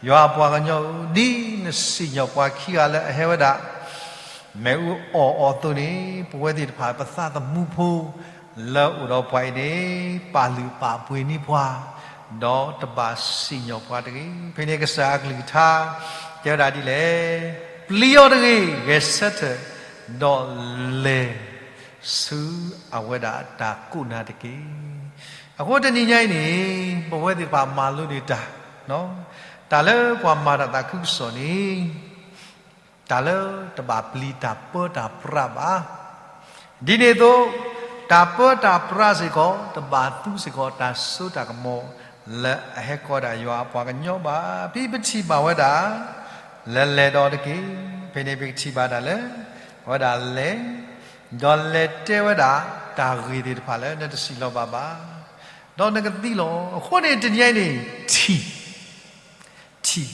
ယွၤအပှၤကညီဧၢ, ဒ်နစံၣ်ညီၣ်ပှၤခံဂၤလၢအဟဲဝဲဒၣ် မ့ၣ်အူအီၣ်အီၤအသိးန့ၣ်, ပဝဲသ့ၣ်တဖၣ် ပသးသမူဖိ လၢအအိၣ်ဒီးပှၤအံၤန့ၣ် ပာ်လုၢ်ပာ်ပှ့ၤန့ၢ်ပှၤ, ဒီးတဘၣ်စံၣ်ညီၣ်ပှၤတဂ့ၤ. ဖဲန့ၣ်ကစၢ်အကလုၢ်ကထါ တဲဝဲဒၣ်ဒ်လဲၣ်, ပျံၤအီၤတဂ့ၤ, ဂဲၤဆၢထၢၣ်, ဒီးလဲၤဆူအဝဲဒၣ်တၢ်ကိးနၤတက့ၢ်. အဃိတနံၤညါအံၤန့ၣ် ပဝဲသ့ၣ်တဖၣ်မၤလိန့ၢ်တၢ်, တၢ်လၢပှၤမၤတၢ်သးခုကစီၣ်န့ၣ် တၢ်လၢတဘၣ်ပျံၤတၢ်ပၢတၢ်ပြးဘၣ်. ဒ်န့ၣ်အသိး, တၢ်ပၢတၢ်ပြးစ့ၢ်ကီး တဘၣ်သူစ့ၢ်ကီးတၢ်စိတၢ်ကမီၤ လၢအဟဲကီးဒၣ်ယွၤအပှၤကညီဘၣ်. ဖဲပထံၣ်ဘၣ်ဝဲဒၣ် လဲၤလဲၤဒီးတက့ၢ်. ဖဲန့ၣ်ပကထံၣ်ဘၣ်တၢ်လၢ အဝဲဒၣ်လဲၤ, ဒီးလဲၤတဲဝဲဒၣ် တၢ်ဂ့ၢ်သ့ၣ်တဖၣ်လၢနတစံးလီၤဘၣ်ဘၣ်, ဒီးနကသံလီၤ. အဃိန့ၣ်တနံၤအံၤန့ၣ် ထံၣ် ထံၣ်,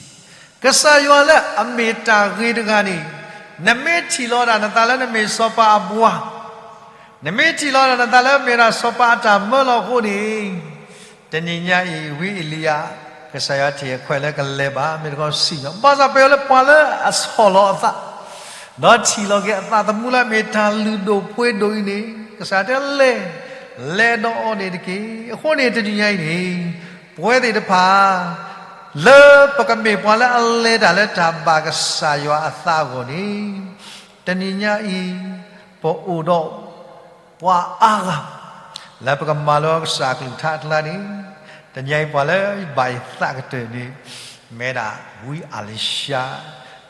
ကစၢ်ယွၤလၢအမ့ၢ်တၢ်ဂ့ၤတဂၤန့ၣ်, နမ့ၢ်ထံၣ်လီၤဒၣ်နသးလၢနမ့ၢ်စီၤပၤအဘှါ, နမ့ၢ်ထံၣ်လီၤဒၣ်နသးလၢမ့ၢ်ဒၣ်စီၤပၤအတၢ်မၢလီၤအဃိန့ၣ်, တနံၤညါအံၤ ဝံအ့လံယၤ, ကစၢ်ယွၤထံၣ်အခွဲးလၢကလဲၤဘၣ်, မ့ၢ်တခီစံၣ်ညီၣ်, ဘၣ်ဆၣ်ပယီၤလၢပှၤလၢအဆီၣ်လီၤအသး ဒီးထံၣ်လီၤက့ၤအသးသမူလၢအမ့ၢ်တၢ်လုၢ်ဒိၣ်ပှ့ၤဒိၣ်အံၤန့ၣ်, ကစၢ်ယွၤတဲလဲၤ, လဲၤဒီးအီၤန့ၣ်တက့ၢ်. အဃိန့ၣ်တနံၤညါအံၤန့ၣ်, ပဝဲသ့ၣ်တဖၣ် လၢပကမ့ၢ်ပှၤလၢအလဲၤတၢ်လၢတၢ်ဘၣ်ကစၢ်ယွၤအသးအဂီၢ်န့ၣ်, တနံၤညါအံၤ ပအိၣ်ဒီး ပှၤအါဂၤ လၢပကမၤလိကစၢ်အကလုၢ်ကထါအကျါန့ၣ်, တနံၤညါအံၤပှၤလၢဘၣ်ယသးကတၢၢ်န့ၣ် မ့ၢ်ဒၣ်ဝံအၤလံၡါ,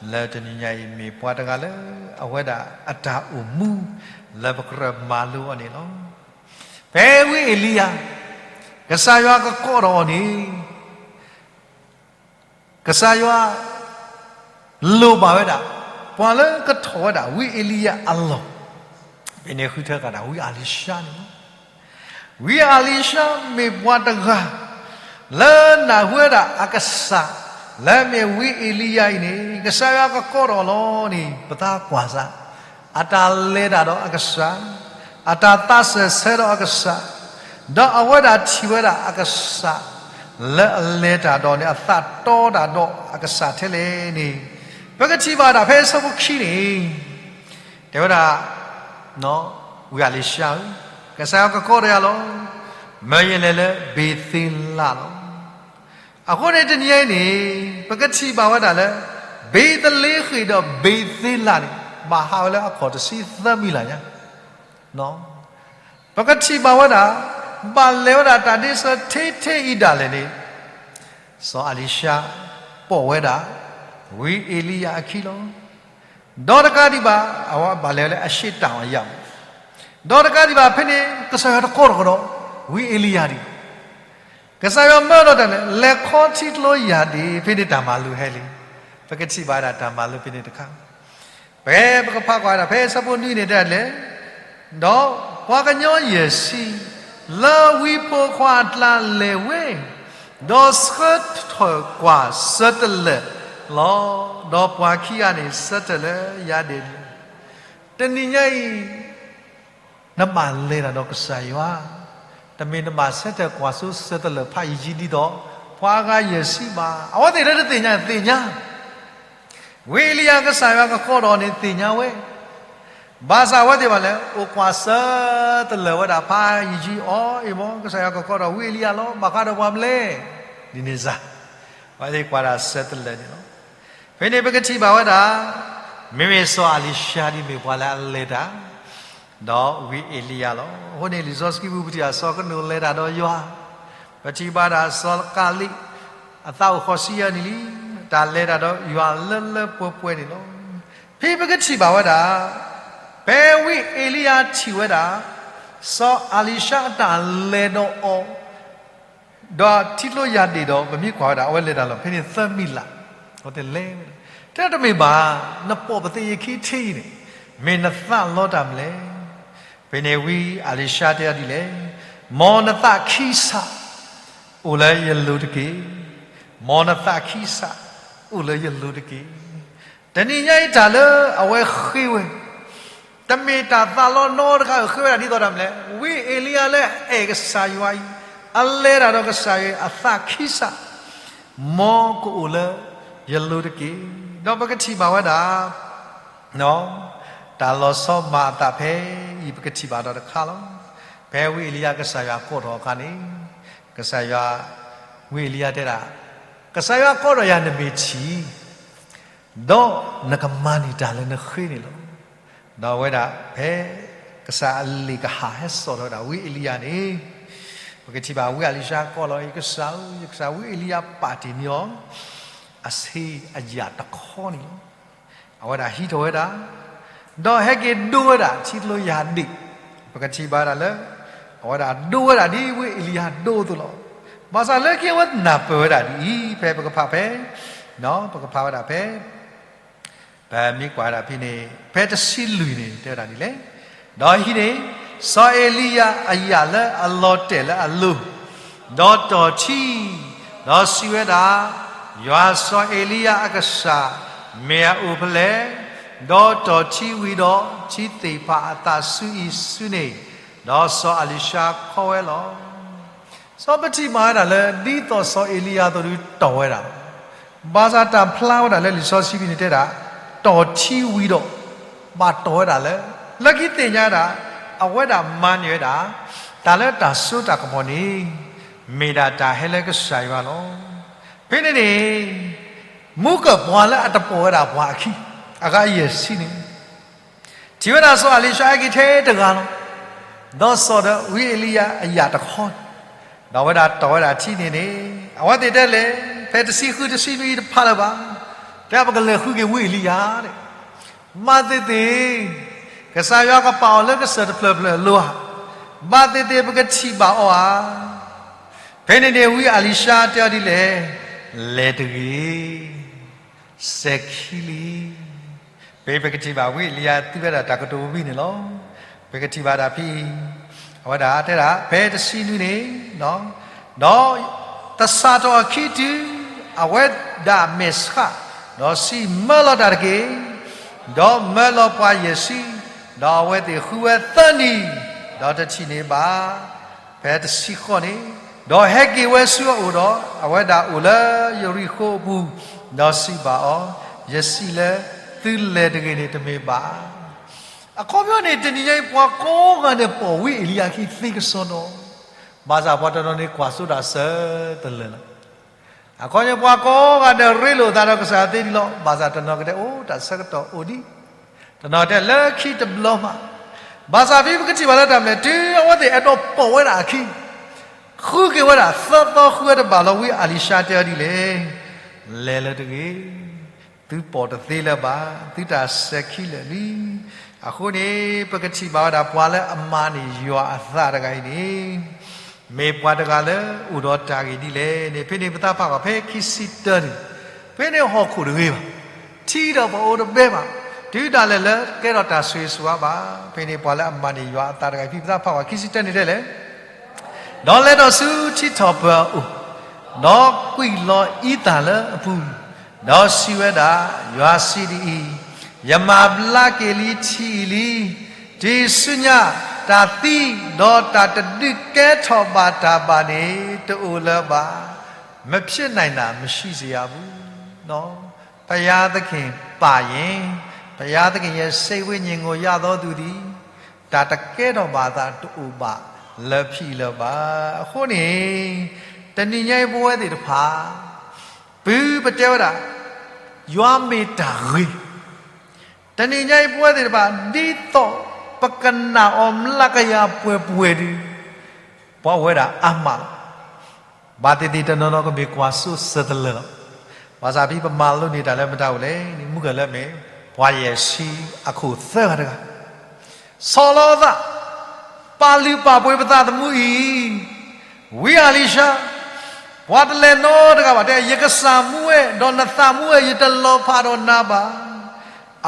လၢတနံၤညါအံၤမ့ၢ်ပှၤတဂၤလၢ အဝဲဒၣ်အတၢ်အိၣ်မူ လၢပကြၢးမၤလိအီၤန့ၣ်လီၤ. ဖဲဝံအ့လံယၤ ကစၢ်ယွၤကကိးထီၣ်အီၤန့ၣ် ကစၢ်ယွၤ လိၣ်ဘၣ်ဝဲဒၣ် ပှၤလၢကထီၣ်ဝဲဒၣ်ဝံအ့လံယၤအလီၢ်, ဖဲန့ၣ်ဃုထၢဃာ်ဒၣ်ဝံအၤလံၡါန့ၣ်လီၤ. ဝံအၤလံၡါမ့ၢ်ပှၤတဂၤ လၢနၢ်ဟူဝဲဒၣ်အကစၢ် လၢမ့ၢ်ဝံအ့လံယၤအံၤန့ၣ် ကစၢ်ယွၤကကိးထီၣ်လီၤန့ၣ် ပသးကွၢ်စၢ် အတၢ်လဲၤတၢ်ဒီးအကစၢ်, အတၢ်သးစၢၢ်ဆၢဒီးအကစၢ်, ဒီးအဝဲဒၣ်ထံၣ်ဝဲဒၣ်အကစၢ် လၢအလဲၤတၢ်ဒီးန့ၣ် အသးတီတၢ်ဒီးအကစၢ်ထဲလဲၣ်န့ၣ်, ပကထံၣ်ဘၣ်ဒၣ်ဖဲအဆၢဖိခံန့ၣ်, တဲဝဲဒၣ်, ဝံအလံၤၡါဧၢ, ကစၢ်ယွၤကကိးဒီးယၤလီၤ. မၢယလဲၤလၢဘ့ၤသ့လးလီၤ. အဃိန့ၣ်တနံၤအံၤန့ၣ်, ပကထံၣ်ဘၣ်ဝဲဒၣ်လၢ ဘ့းသလ့ဃ့ၣ်ဒီးဘ့းသ့လးန့ၣ် ဘၣ်ဟးဝဲလၢအခီၣ်တဆံသၢမံၤလးညါ. ပကထံၣ်ဘၣ်ဝဲဒၣ်, ဘၣ်လဲၤဝဲဒၣ်တၢ်ဒ့ဆၢထဲထဲအံၤဒၣ်လဲာ်န့ၣ်, စီၤအလံၤၡါ ပိာ်ဝဲဒၣ် ဝံအ့လံယၤအခံလီၤ. ဒီးတကးဒံးဘၣ်, အဝဲဘၣ်လဲၤဝဲလၢအရှေ့တောင်အရပ်, ဒီးတကးဒံးဘၣ်ဖဲန့ၣ် ကစၢ်ယွၤတကိးထီၣ်ကဒီး ဝံအ့လံယၤဒံး ကစၢ်ယွၤမၢလီၤတၢ်န့ၣ် လဲၤခီထံကျိယၤဒံး ဖဲန့ၣ်တၢ်မၤလိဟဲလံ. ပကထံၣ်ဘၣ်ဝဲဒၣ်တၢ်မၤလိဖဲန့ၣ်တခါ, ပကဖးကွၢ်ဝဲဒၣ်ဖဲဆၢဖိနွံန့ၣ်တဲဒ်လဲၣ်, ဒီးပှၤကညီယဲၢ်ဆံ လၢဝံဖိခွါအကျါလဲၤဝဲ, ဒီးဆၢထၢၣ်ကွၢ်ဆၢတလၢာ်လီၤ. ဒီးပှၤခံဂၤန့ၣ် ဆၢထၢၣ်လၢယၤဒံးလီၤ. တနံၤညါအံၤ နဘၣ်လဲၤတၢ်ဒီးကစၢ်ယွၤ, တမ့ၢ်နဘၣ်ဆၢထၢၣ်ကွၢ်စိဆၢတလၢာ်ဖးယံာ်ယံာ်ဒ်သိး ပှၤအဂၤယဲၢ်ဆံဘၣ်. အဝဲသ့ၣ်လၢတသ့ၣ်ညါသ့ၣ်ညါ, ဝံအ့လံယၤကစၢ်ယွၤကကိးထီၣ်န့ၣ်သ့ၣ်ညါဝဲ, ဘၣ်ဆၣ်အဝဲသ့ၣ်ဘၣ်လဲၤအိၣ်ကွၢ်ဆၢတလၢာ်ဝဲဒၣ်ဖးယံာ်ယံာ်အီၤအံၤမ့ၢ် ကစၢ်ယွၤကကိးထီၣ်ဝံအ့လံယၤလီၤ ဘၣ်ဃးဒီးပှၤမနုၤလဲၣ်, ဒ်န့ၣ်စ့ၢ်, အဝဲသ့ၣ်ကွၢ်တၢ်ဆၢတလၢာ်န့ၣ်လီၤ. ဖဲန့ၣ်ပကထံၣ်ဘၣ်ဝဲဒၣ်, မ့မ့ၢ်စီၤအလံၤၡါဒ်မ့ၢ်ပှၤလၢအလဲၤတၢ် ဒီးဝံအ့လံယၤလီၤ. အဃိန့ၣ်လံာ်စီဆှံပူၤ ပထံၣ်ဘၣ်စီၤကနိာ်လဲၤတၢ်ဒီးယွၤ, ပထံၣ်ဘၣ်ဒၣ်စီၤကၤလံး အသးအိၣ်ဃိးဆံယဲၢ်နံၣ်လံ, တၢ်လဲၤတၢ်ဒီးယွၤလၢလၢပှဲၤပှဲၤန့ၣ်လီၤ. ဖဲပကထံၣ်ဘၣ်ဝဲဒၣ်, ဖဲဝံအ့လံယၤထံၣ်ဝဲဒၣ် စီၤအလံၤၡါအတၢ်လဲၤဒီးအီၤ ဒီးထံကျိယၤဒံးဒီး ပမ့ၢ်ကွၢ်ဝဲဒၣ် အဝဲလဲၤတၢ်လီၤ ဖဲန့ၣ်သၢမံၤလး, အဝဲသ့ၣ်လဲၤဝဲဒၣ်, တဲတမ့ၢ်ဘၣ်, နပိာ်ပသ့ၣ်ယခံထံအံၤန့ၣ် မ့ၢ်နသးလီတၢ်မနုၤလဲၣ်. ဖဲန့ၣ်ဝံအလံၤၡါတဲဒ်လဲၣ်, မ်နသးခံစး အိၣ်လၢယလိၤတက့ၢ်, မ်နသးခံစး အိၣ်လၢယလိၤတက့ၢ်. တနံၤညါအံၤတၢ်လၢအဝဲဃ့ဝဲ တမ့ၢ်တၢ်သးလီနီတဂၤဧိၤ ဃ့ဝဲဒၣ်ဒ်သိးတၢ်မနုၤလဲၣ်, ဝံအ့လံယၤလၢအအဲၣ်ကစၢ်ယွၤအံၤ, အလဲၤတၢ်ဒီးကစၢ်ယွၤအံၤအသးခံစး, မ်ကအိၣ်လၢယလိၤတက့ၢ်. ဒီးပကထံၣ်ဘၣ်ဝဲဒၣ် တၢ်လီၤဆီမၤအသးဖဲအံၤ ပကထံၣ်ဘၣ်ဒီးတခါလီၤ. ဖဲဝံအ့လံယၤကစၢ်ယွၤကိးထီၣ်အခါန့ၣ်, ကစၢ်ယွၤ, ဝံအ့လံယၤတဲဒၣ်, ကစၢ်ယွၤကိးထီၣ်ယၤနမ့ၢ်ထံၣ် ဒီးနကမၤန့ၢ်တၢ်လၢနဃ့န့ၣ်လီၤ. ဒီးအဝဲဒၣ်ဖဲကစၢ်အလံာ်ကဟၣ်ဟဲစိာ်ထီၣ်ဝဲဒၣ်ဝံအ့လံယၤန့ၣ်, ပကထံၣ်ဘၣ်ဝံအလံၤၡါကိးလီၤအံၤ ကစၢ်ဧၢ, ယကစၢ်ဝံအ့လံယၤပာ်တ့ၢ်န့ၢ်အီၤ အဆ့အယၣ်တခီန့ၣ်လီၤ. အဝဲဒၣ်ဟံးထီၣ်ဝဲဒၣ်, ဒီးဟဲက့ၤဒိဝဲဒၣ်ထံကျိယၤဒံး, ပကထံၣ်ဘၣ်ဝဲဒၣ်လၢ အဝဲဒၣ်ဒိဝဲဒၣ်ဒ်ဝံအ့လံယၤဒိအသိးလီၤ. ဘၣ်ဆၣ်လၢခံအဝဲနၢ်ပၢၢ်ဝဲဒၣ်ဒ်အံၤ ဖဲပကဖးဖဲ, ပကဖးဝဲဒၣ်ဖဲ ပမ့ၢ်ကွၢ်ဝဲဒၣ်ဖဲန့ၣ် ဖဲတဆံလွံၢ်န့ၣ် တဲဝဲဒၣ်ဒ်လဲၣ်, ဒီးဟံးန့ၢ် စီၤအ့လံယၤအယၣ်လၢအလီၤတဲာ်လၢအလိၤ, ဒီးတီၢ်ထံ, ဒီးစံးဝဲဒၣ်, ယွၤစီၤအ့လံယၤအကစၢ် မ့ၢ်အအိၣ်ဖဲလဲၣ်, ဒီးတီၢ်ထံဝံၤဒီး ထံသ့ၣ်ဖးအသးဆူအံၤဆူန့ၣ်, ဒီးစီၤအလံၤၡါခီဝဲလီၤ. စီၤပထံၣ်မၤဝဲဒၣ်လၢ ဒ်သိးစီၤအ့လံယၤအသိးဒီးတီၢ်ဝဲဒၣ်, ဘၣ်ဆၣ်တၢ်ဖျါဝဲဒၣ်လၢလံာ်စီဆှံဖဲန့ၣ်တဲဒၣ်, တီၢ်ထံဝံၤဒီး ဘၣ်တီၢ်ဝဲဒၣ်လၢ, လၢခံသ့ၣ်ညါဒၣ်, အဝဲဒၣ်မၤန့ၢ်ဝဲဒၣ် တၢ်လၢတၢ်စိတၢ်ကမီၤန့ၣ် မ့ၢ်ဒၣ်တၢ်ဟဲလၢကစၢ်ယွၤလီၤ. ဖဲန့ၣ်န့ၣ် မူကၢၢ်ပှၤလၢအတပိာ်ဝဲဒၣ်ပှၤအခံ, အဂၤယဲၢ်ဆံန့ၣ် ထံၣ်ဝဲဒၣ်စီၤအလံၤၡါဟဲက့ၤထဲတဂၤလီၤ. ဒီးစိာ်ဒီးဝံအ့လံယၤအယၣ်တခီ, ဒီးအဝဲဒၣ်တီၢ်ဝဲဒၣ်ထံန့ၣ်န့ၣ်, အဝဲသ့ၣ်တဲလဲၣ်, ဖဲတဆံဃုတဆံနွံတဖးလၢၤဘၣ်, တဲပကလဲၤဃုက့ၤဝံအ့လံယၤ, ဘၣ်သ့ၣ်သ့ၣ်, ကစၢ်ယွၤကပာ်အီၤလၢကစၢၢ်တဖျၢၣ်ဖျၢၣ်အလိၤဧါ, ဘၣ်သ့ၣ်သ့ၣ်ပကထံၣ်ဘၣ်အီၤဧါ. ဖဲန့ၣ်န့ၣ် ဝံအလံၤၡါတဲအီၤဒ်လဲၣ်, လဲၤတဂ့ၤ စဲၤခံလံ. ဖဲပကထံၣ်ဘၣ်ဝံအ့လံယၤသူဝဲဒၣ်တၢ်ကတိၤဝံၤန့ၣ်လီၤ. ပကထံၣ်ဘၣ်ဒၣ်ဖဲအံၤ, အဝဲဒၣ်တဲဒၣ် ဖဲတဆံနွံန့ၣ်, ဒီးသဆၣ်ထီၣ်အခံတုၤ အဝဲဒၣ်မဲာ်ဆှး, ဒီးစံးမၢလီၤတၢ်တက့ၢ်, ဒီးမၢလီၤပှၤယဲၢ်ဆံ, ဒီးအဝဲသ့ၣ်ဃုဝဲသၢနံၤ, ဒီးတထံၣ်န့ၢ်ဘၣ်. ဖဲတဆံဃိးန့ၣ် ဒီးဟဲက့ၤဝဲဆူအအိၣ်ဒီး အဝဲဒၣ်အိၣ်လၢယရံၣ်ဃိၣ်အပူၤ, ဒီးစံးဘၣ်အီၤ, ယစံးလၢသုလဲၤတဂ့ၤန့ၣ်တမ့ၢ်ဘၣ်. အခီပညီန့ၣ် တနံၤညါအံၤ ပှၤကိးဂၤဒဲးပိာ်ဝဲအ့လံယၤခံသ့ကစီဒီ, ဘၣ်ဆၣ်ပှၤတနီၤန့ၣ်ကွၢ်စိတၢ်ဆၢတလၢာ်လီၤ. အခီပညီပှၤကိးဂၤဒဲးရ့လိာ်သးဒီးကစၢ်သ့ဒံးလီၤ. ဘၣ်ဆၣ်တနီၤကတဲအိၣ်တၢ်ဆၢကတီၢ်အိၣ်ဒံး, တနီၤတဲလၢခံတဘျီမး, ဘၣ်ဆၣ်ဖဲပကထံၣ်ဘၣ်လၢတၢ်မနုၤလဲၣ် တုၤအဝဲသ့ၣ်အဲၣ်ဒိးပိာ်ဝဲဒၣ်အခံ ဃုက့ၤဝဲဒၣ်သၢသီဃုဝဲတဘၣ်လီၤ. ဝံအ့လံၡါတဲအီၤဒ်လဲၣ်, လဲၤလၢၤတဂ့ၤ, သုပိာ်တသ့လၢၤဘၣ်, သုတၢ်စဲၤခံလၢာ်လံ. အဃိန့ၣ် ပကထံၣ်ဘၣ်ဝဲဒၣ်ပှၤလၢအမၤန့ၢ်ယွၤအသးတဂၤအံၤန့ၣ် မ့ၢ်ပှၤတဂၤလၢအိၣ်ဒီးတၢ်ဂ့ၢ်ဒ်လဲၣ်န့ၣ် ဖဲန့ၣ်ပသးဖးကွၢ်ဖဲခံဆံတၢန့ၣ်, ဖဲန့ၣ်ဟီၣ်ခိၣ်တဂ့ၤဘၣ်, ထံဒီးပအိၣ်တဘဲဘၣ်, တုၤဒၣ်လဲာ်လၢကဲထီၣ်တၢ်ဆိၣ်ဂ့ၤဆိၣ်ဝါဘၣ်. ဖဲန့ၣ်ပှၤလၢအမၤန့ၢ်ယွၤအသးတဂၤအံၤ ဖဲပသးဖးကွၢ်ခံဆံတၢန့ၣ်တဲလဲၣ် ဒီးလဲၤဒီးဆူထံထီၣ်ပၢၤအအိၣ်, ဒီးကွံာ်လီၤအံသၣ်လၢအပူၤ, ဒီးစံးဝဲဒၣ်, ယွၤစံးဒ်အံၤ, ယမၤဘျါက့ၤလံထံအံၤလံ, တုၤဆူညါတၢ်သံဒီးတၢ်တဒုးကဲထီၣ်ဘၣ်တၢ်ဘၣ်န့ၣ် တအိၣ်လၢၤဘၣ်. မဖြစ်နိုင်တာ မရှိစေရဘူး. ဘုရားသခင်ပါရင်, ဘုရားသခင်ရဲ့စိတ်ဝိညာဉ်ကိုရသောသူသည် တၢ်တကဲထီၣ်ဘၣ်အသးတအိၣ်ဘၣ်လၢဖံလၢၤဘၣ်. အဃိန့ၣ် တနံၤညါအံၤပဝဲသ့ၣ်တဖၣ် ပုၢ်ပတဲဝဲဒၣ် ယွၤမ့ၢ်တၢ်ဂ့ၤ, တနံၤညါအံၤပဝဲသ့ၣ်တဖၣ် ဒ်သိးပကနာ်အီၤမျးကယၤပှဲၤပှဲၤဒီး ပှၤအိၣ်ဝဲဒၣ်အါမးလီၤ. ဘၣ်သ့ၣ်သ့ၣ်တနီၤနီၤကမ့ၢ်ကွၢ်စိစၢၤတလၢာ်လီၤ. ဘၣ်ဆၣ်ဖဲပမၤလိန့ၢ်တၢ်လၢမတၤအိၣ်လဲၣ်န့ၣ် မုၢ်ကၢၢ်လၢအမ့ၢ် ပှၤယဲၢ်ဆံအခိၣ်သၢဂၤတဂၤ ဆီၣ်လီၤအသး, ပာ်လုၢ်ပာ်ပှ့ၤပသးသမူအံၤ, ဝံအ့လံၡါ, ပှၤတလဲၤနီတဂၤဘၣ်, တဲ ယကစၢ်မူဝဲ, ဒီးနသးမူဝဲ, ယတလီၤဖးဒီးနၤဘၣ်.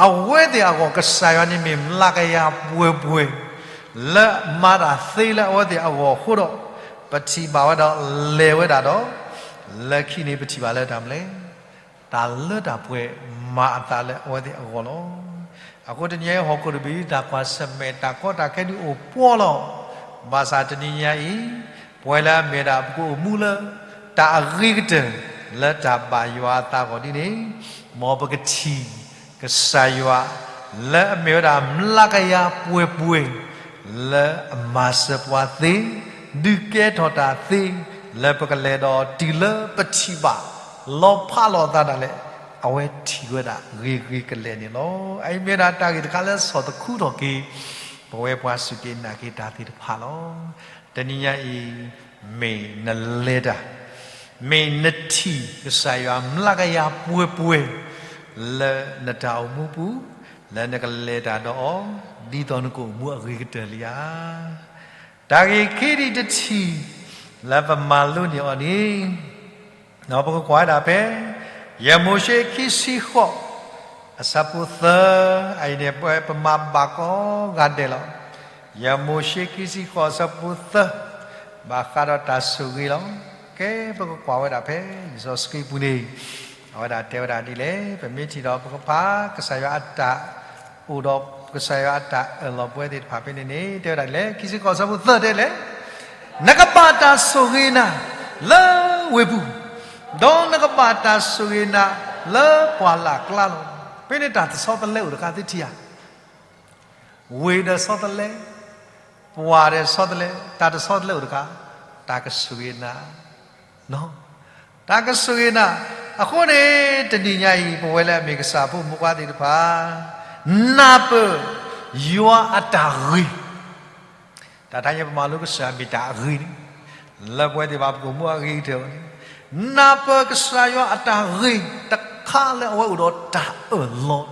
အဝဲသ့ၣ်အဂီၢ် ကစၢ်ယွၤန့ၣ်မ့ၢ်မျးကယၤပှဲၤပှဲၤ လၢမၤတၢ်သ့လၢအဝဲသ့ၣ်အဂီၢ်အဃိဒီး ပထံၣ်ဘၣ်ဝဲဒီးလဲၤဝဲဒၣ်ဒီး လၢခံန့ၣ်ပထံၣ်ဘၣ်လၢတၢ်မနုၤလဲၣ် တၢ်လၢတၢ်ပှဲၤမၤအသးလၢအဝဲသ့ၣ်အဂီၢ်လီၤ. အဃိတနံၤညါအံၤဟီၣ်ခိၣ်တဘ့ၣ် တၢ်ကွၢ်ဆၢၣ်မဲာ်တၢ်ကီတၢ်ခဲဒုးအိၣ်ပှီၢ်လီၤ. ဘၣ်ဆၣ်တနံၤညါအံၤ ပဝဲလၢအမ့ၢ်ဒၣ်ပကအိၣ်မူလၢ တၢ်အဂ့ၤကတၢၢ် လၢတၢ်ဘၣ်ယွၤအသးအဂီၢ်ဒ်န့ၣ် မ်ပကထံၣ် ကစၢ်ယွၤ လၢအမ့ၢ်ဝဲဒၣ်မျးကယၤပှဲၤပှဲၤ လၢအမၤစၢၤပှၤသ့, ဒုးကဲထီၣ်တၢ်သ့, လၢပကလဲၤဒီးတုၤလၢပထံၣ်ဘၣ် လီၤဖးလိာ်အသးဒၣ်လဲာ် အဝဲထံၣ်ဝဲဒၣ်ဂ့ၤဂ့ၤကလဲာ်န့ၣ်လီၤ. အအံၤမ့ၢ်ဒၣ်တၢ်ဂ့ၢ်တခါလၢဆီၣ်သခူထီၣ်က့ၤ ပဝဲပှၤစူၢ်က့ၤနာ်က့ၤတၢ်သ့ၣ်တဖၣ်လီၤ. တနံၤညါအံၤ မ့ၢ်နလဲၤတၢ်, မ့ၢ်နထံၣ်ကစၢ်ယွၤမျးကယၤပှဲၤပှဲၤ လၢနတၢ်အိၣ်မူပူၤ, လၢနကလဲၤတၢ်ဒီးအီၤ, ဒ်သိးနကအိၣ်မူအဂ့ၤကတၢၢ်လံဧါ. တၢ်ဂ့ၢ်ခံဒံးတထံၣ် လၢပမၤလိန့ၢ်အီၤန့ၣ် ဒီးပကကွၢ်ဝဲဒၣ်ဖဲ ယမိၤၡ့ခံဆံဃိး အဆၢဖိသၢ, အအံၤန့ၣ် ပဝဲပမၤဘၣ်ကိးဂၤဒဲးလီၤ. ယမိၤၡ့ခံဆံဃိး အဆၢဖိသၢ, ဘၣ်ဃးဒီးတၢ်ဆိၣ်ဂ့ၤလီၤ. ကဲ ပကကွၢ်ဝဲဒၣ်ဖဲ လံာ်စီဆှံပူၤန့ၣ် အဝဲဒၣ်တဲဝဲဒၣ်ဒ်လဲၣ်. ပမ့ၢ်ထံၣ်ဒီးပကဖး ကစၢ်ယွၤအတၢ် အိၣ်ဒီးကစၢ်ယွၤအတၢ်အၢၣ်လီၤပဝဲသ့ၣ်တဖၣ်ဖဲန့ၣ်န့ၣ် တဲဝဲဒၣ်ဒ်လဲၣ်. ခံဆံဃိး အဆၢဖိသၢတဲလဲၣ်, နကဘၣ်တၢ်ဆိၣ်ဂ့ၤနၤလၢဝ့ၢ်ပူၤ, ဒီးနကဘၣ်တၢ်ဆိၣ်ဂ့ၤနၤလၢပှၢ်လၢ်ကျါလီၤ. ဖဲန့ၣ်တၢ်တဆီတလဲအိၣ်တခါသုထံၣ်ဧါ. ဝ့ၢ်ဒီးဆီတလဲ, ပှၢ်ဒီးဆီတလဲ, တၢ်တဆီတလဲအိၣ်တခါ, တၢ်ကဆိၣ်ဂ့ၤနၤ, တၢ်ကဆိၣ်ဂ့ၤနၤ. အဃိန့ၣ် တနံၤညါအံၤ ပဝဲလၢအမ့ၢ်ကစၢ်ဖိမုၣ်ဖိခွါသ့ၣ်တဖၣ် နၢ်ပၢၢ်ယွၤအတၢ်ဂ့ၤ တၢ်တခါညါပမၤလိကစၢ်မ့ၢ်တၢ်အဂ့ၤန့ၣ်, လၢပဝဲသ့ၣ်တဖၣ်ပကအိၣ်မူအဂ့ၤကတၢၢ်န့ၣ်, နၢ်ပၢၢ်ကစၢ်ယွၤအတၢ်ဂ့ၤတခါလၢအဝဲအိၣ်ဒီးတၢ်အၢၣ်လီၤတီလၢနဂီၢ်,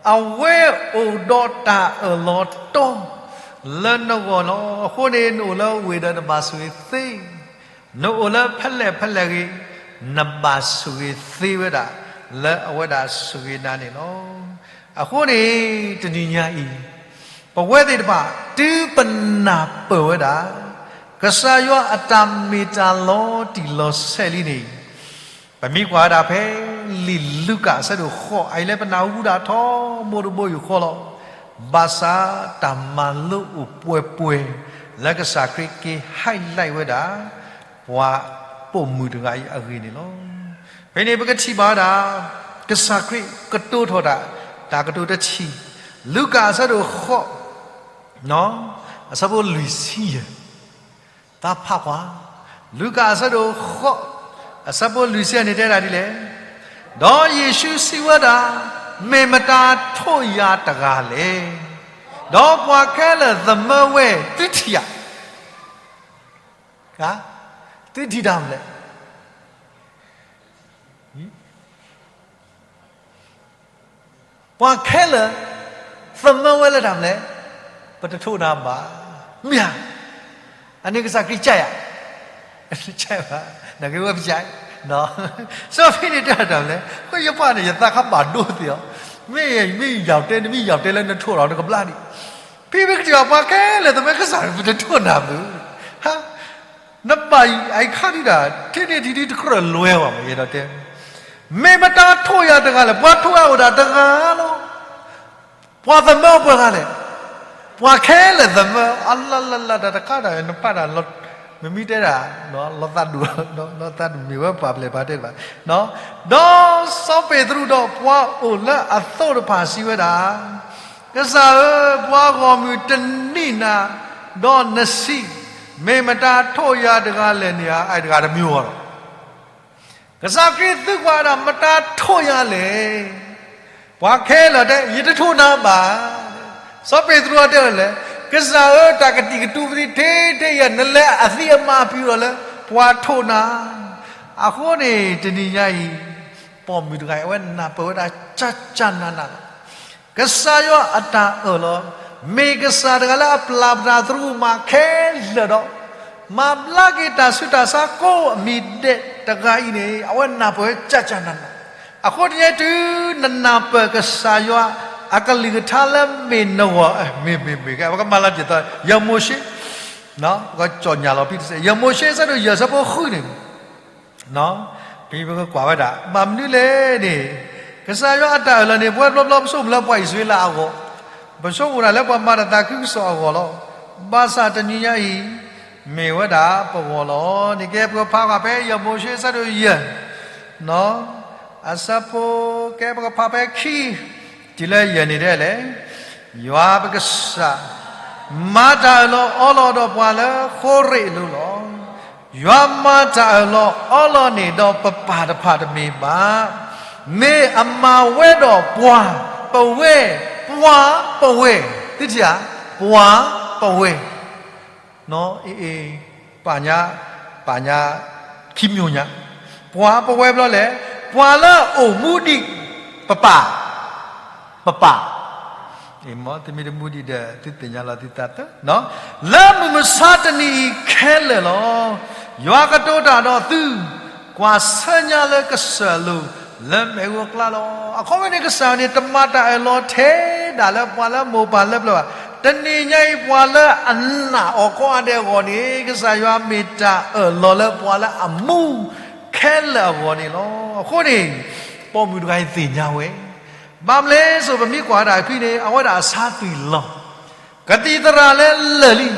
အဝဲအိၣ်ဒီးတၢ်အၢၣ်လီၤတီလၢနဂီၢ်လီၤ. အဃိန့ၣ် နအိၣ်လၢဝ့ၢ်ဒီးနဘၣ်ဆိၣ်ဂ့ၤသ့ နအိၣ်လၢဖဲလဲၣ်ဖဲလဲၣ်ဂ့ၤ, နဘၣ်ဆိၣ်ဂ့ၤသ့ဝဲဒၣ် လၢအဝဲဒၣ်ဆိၣ်ဂ့ၤနၤန့ၣ်လီၤ. အဃိန့ၣ် တနံၤညါအံၤ ပဝဲသ့ၣ်တဖၣ် တုၤပနၢ်ပၢၢ်ဝဲဒၣ် ကစၢ်ယွၤအတၢ်မ့ၢ်တၢ်လီၤတံၢ်လီၤဆဲးလံန့ၣ် ပမ့ၢ်ကွၢ်ဝဲဒၣ်ဖဲ လံာ်လူၤကၣ်အဆၢဒိၣ်ဃိး အအံၤလၢပနၢ်ဟူဒၣ်ထီဘိတဘိယူၢ်ဃီလီၤ. ဘၣ်ဆၣ်တၢ်မၤလိအိၣ်ပှဲၤပှဲၤ လၢကစၢ်ခရံာ်က့ၤ highlight ဝဲဒၣ် ပှၤပိာ်မုၣ်တဂၤအံၤအဂ့ၢ်န့ၣ်လီၤ. ဖဲန့ၣ်ပကထံၣ်ဘၣ်ဝဲဒၣ် ကစၢ်ခရံာ်ကတိၤထီၣ်တၢ် တၢ်ကတိၤတထံၣ်, လူၤကၣ်အဆၢဒိၣ်ဃိး အဆၢဖိလွံၢ်ဆံယဲၢ်, သးဖးကွၢ်, လူၤကၣ်အဆၢဒိၣ်ဃိး အဆၢဖိလွံၢ်ဆံန့ၣ်တဲဒၣ်ဒ်လဲၣ်, ဒီးယ့ၣ်ၡူးစံးဝဲဒၣ်, မ့ၢ်မတၤထိၣ်ယၤတဂၤလဲၣ်. ဒီးပှၤခဲလၢာ်သမၢဝဲ သုထံၣ်ဧါ, သုထံၣ်တၢ်မနုၤလဲၣ်. ပှၤခဲလၢာ် သမၢဝဲလၢတၢ်မနုၤလဲၣ်, ပတထိၣ်နၤဘၣ်, မ့ၢ်ဧါ. အန့ၣ်ကစၢ်ခရံာ်ကၢ်ယၤ, ကၢ်ဘၣ်, နကဝဲပကၢ်, စီဖံန့ၣ်တဲတၢ်မနုၤလဲၣ်, ဃိယပှၢ်န့ၣ် ယသးခါဘၣ်ဒိသ့ၣ်အီၤ, မ့ၢ်မ့ၢ်ယၤတဲ နမ့ၢ်ယၤတဲလၢနထိၣ်လီၤ နကဘျါဒံး, ဖဲမ့ၢ်ကစၢ်ပှၤခဲလၢာ် သမၢကစၢ်ပတထိၣ်နၤမုၢ် နဘၣ်အံၤခါဒံးဒၣ် ထံၣ်န့ၢ်ထံၣ်ဒံးတကြၢးလွဲဘၣ်မး ယဲဒီးတဲ, မ့ၢ်မတၤထိၣ်ယၤတဂၤလဲၣ်, ပှၤထိၣ်အအိၣ်ဒၣ်တဂၤလီၤ. ပှၤသမၢပှဲၤဂၤလဲၣ်, ပှၤခဲလၢာ်သမၢ, အလၢလၢလၢတၢ်တခါဒၣ် နပာ်တၢ်, မ့မ့ၢ်တဲဒၣ်, လီၤသးဒူၣ်, လီၤသးဒူၣ်မ့ၢ်ဝဲပှၤဖျဲးပှၤတဲတဘၣ်, ဒီးစီၤပ့းတရူးဒီးပှၤအိၣ်လၢအသိးတဖၣ်စံးဝဲဒၣ်, ကစၢ်ဧၢ, ပှၤဂီၢ်မုၢ်တနံၣ်နၤ, ဒီးနဆံး, မ့ၢ်မတၤထိၣ်ယၤတဂၤလဲၣ်န့ၣ်ဧါ, အတဂၤတမံၤဂီၢ်လီၤ. ကစၢ်ခရံာ်သံကွၢ်ဒၣ် မတၤထိၣ်ယၤလဲၣ်. ပှၤခဲလၢာ်တဲ ယတထိၣ်နၤဘၣ်. စီၤပ့းတရူးတဲအီၤလဲၣ်, ကစၢ်ဧၢ, တၢ်ကတံာ်ကတူာ်ပသံထဲထဲယဲၢ် နလဲၤအသံအမါပူၤဒီးလၢ ပှၤထိၣ်နၤ. အဃိန့ၣ် တနံၤညါအံၤ ပိာ်မုၣ်တဂၤအံၤ အဝဲနၢ်ပၢၢ်ဝဲဒၣ် ကၢ်ကၢ်နးနးလီၤ. ကစၢ်ယွၤအတၢ်အၢၣ်လီၤ, မ့ၢ်ကစၢ်တဂၤလၢအပျၢ်ပတၢ်သရူးမးခဲလၢာ်ဒီး မၤဘျါက့ၤတၢ်ဆူးတၢ်ဆါကိးအမံၤဒဲးတဂၤအံၤန့ၣ် အဝဲနၢ်ပၢၢ်ဝဲ ကၢ်ကၢ်နးနး. အဃိတနံၤညါအံၤ တုၤနနၢ်ပၢၢ်ကစၢ်ယွၤအကလုၢ်ကထါလၢမ့ၢ်နဂီၢ်, မ့ၢ်မ့ၢ်မ့ၢ် ပကမၤလီၤတံၢ်သီ ယမိၤၡ့, ပကကၠီၣ်ညၣ်လီၤဖံတစဲး, ယမိၤၡ့ အဆၢဒိၣ်ယဲၢ် အဆၢဖိဃုန့ၣ် ဖဲပကကွၢ်ဝဲဒၣ် ဘၣ်မနုၤလဲၣ်န့ၣ်, ကစၢ်ယွၤအတၢ်အၢၣ်လီၤန့ၣ် ပဝဲဘျီဘျီပဆိကမိၣ်လၢပှၤအံၣ်စရ့လးအဂီၢ်, ပဆိကမိၣ်ဒၣ်လၢပှၤမၤတၢ်သးခုကစီၣ်အဂီၢ်လီၤ. ဘၣ်ဆၣ်တနံၤညါအံၤ မ့ၢ်ဝဲဒၣ်ပဂီၢ်လီၤ. န့ၣ်ကဲပကဖးကွၢ်ဖဲယမိၤၡ့ အဆၢဒိၣ်ယဲၢ် အဆၢဖိ ကဲပကဖးဖဲခံ တုၤလၢယဲၢ်န့ၣ်ဒ်လဲၣ်, ယွၤပကစၢ် မၤတၢ်အၢၣ်လီၤအီလီၤဒီးပှၤလၢဃိရ့းအလိၤလီၤ. ယွၤမၤတၢ်အၢၣ်လီၤအီလီၤန့ၣ်ဒီးပပၢ်တဖၣ်တမ့ၢ်ဘၣ်. မ့ၢ်အမၤဝဲဒီးပှၤပဝဲ, ပှၤပဝဲ, သုထံၣ်ဧါ, ပှၤပဝဲ အ့ ပၢ်ညါ, ပၢ်ညါ ခံမျိာ်ညါ, ပှၤပဝဲဘျီလဲၣ်, ပှၤလၢအအိၣ်မူဒံး ပပၢ်, ပပၢ်, မ့ၢ်သုမ့ၢ်တမူဒံးဒီး သုသ့ၣ်ညါလီၤသုသးသၢ, လၢမုၢ်မဆါတနံၤအံၤခဲလၢာ်လီၤ. ယွၤကတိၤတၢ်ဒီးသု ကွၢ်ဆၢညါလၢကစၢၢ်လိၤ လၢမ့ၣ်အူအကျါလီၤ. အခီပညီန့ၣ် ကစၢ်န့ၣ် တမၤတၢ်အၢၣ်လီၤထဲဒၣ်လၢပှၤလၢမိၢ်ပၢ်လၢပျၢၤဘၣ်. တနံၤညါအံၤ ပှၤလၢအနာ်အီၤကိးဂၤဒဲးအဂီၢ်န့ၣ် ကစၢ်ယွၤမ့ၢ်တၢ်အၢၣ်လီၤလၢပှၤလၢအမူခဲလၢာ်အဂီၢ်န့ၣ်လီၤ. အဃိန့ၣ် ပိာ်မုၣ်တဂၤအံၤသ့ၣ်ညါဝဲ ဘၣ်မနုၤလဲၣ်စိ ပမ့ၢ်ကွၢ်ဝဲဒၣ်အဖံန့ၣ် အဝဲဒၣ်အဆါသွံၣ်လီၤ. ကသံၣ်သရၣ်လၢလၢာ်လံ,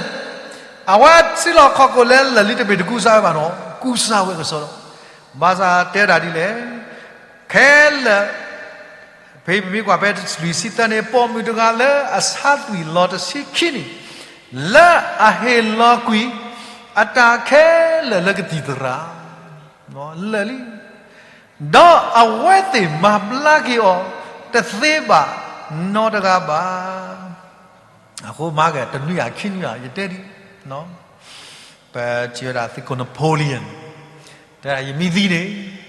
အဝဲစံးလီၤခီၣ်ခိၣ်လၢလၢာ်လံ တမ့ၢ်တကူစါဝဲဘၣ်နီၤ, ကူစါဝဲကစီဒီ, ဘၣ်ဆၣ်တဲဒၣ်ဒ်လဲၣ်, ခဲလၢာ် ဖဲပမ့ၢ်ကွၢ်ဖဲလွံၢ်ဆံသၢန့ၣ် ပိာ်မုၣ်တဂၤလၢအဆါသွံၣ်လီၤတဆံခံန့ၣ်, လၢအဟ့ၣ်လီၤကွံာ် အတၢ်ခဲလၢာ်လၢကသံၣ်သရၣ် လၢာ်လံ, ဒီးအဝဲသ့ၣ်မၤဘျါက့ၤအီၤ တသ့ဘၣ်နီတဂၤဘၣ်. အဃိမၤက့ၤ တနွံဧါခံနွံဧါ ယတဲဒ်, ပထံၣ်ဝဲဒၣ်သုးခိၣ် Napoleon တဲဒၣ်ယမ့ၢ်သံန့ၣ်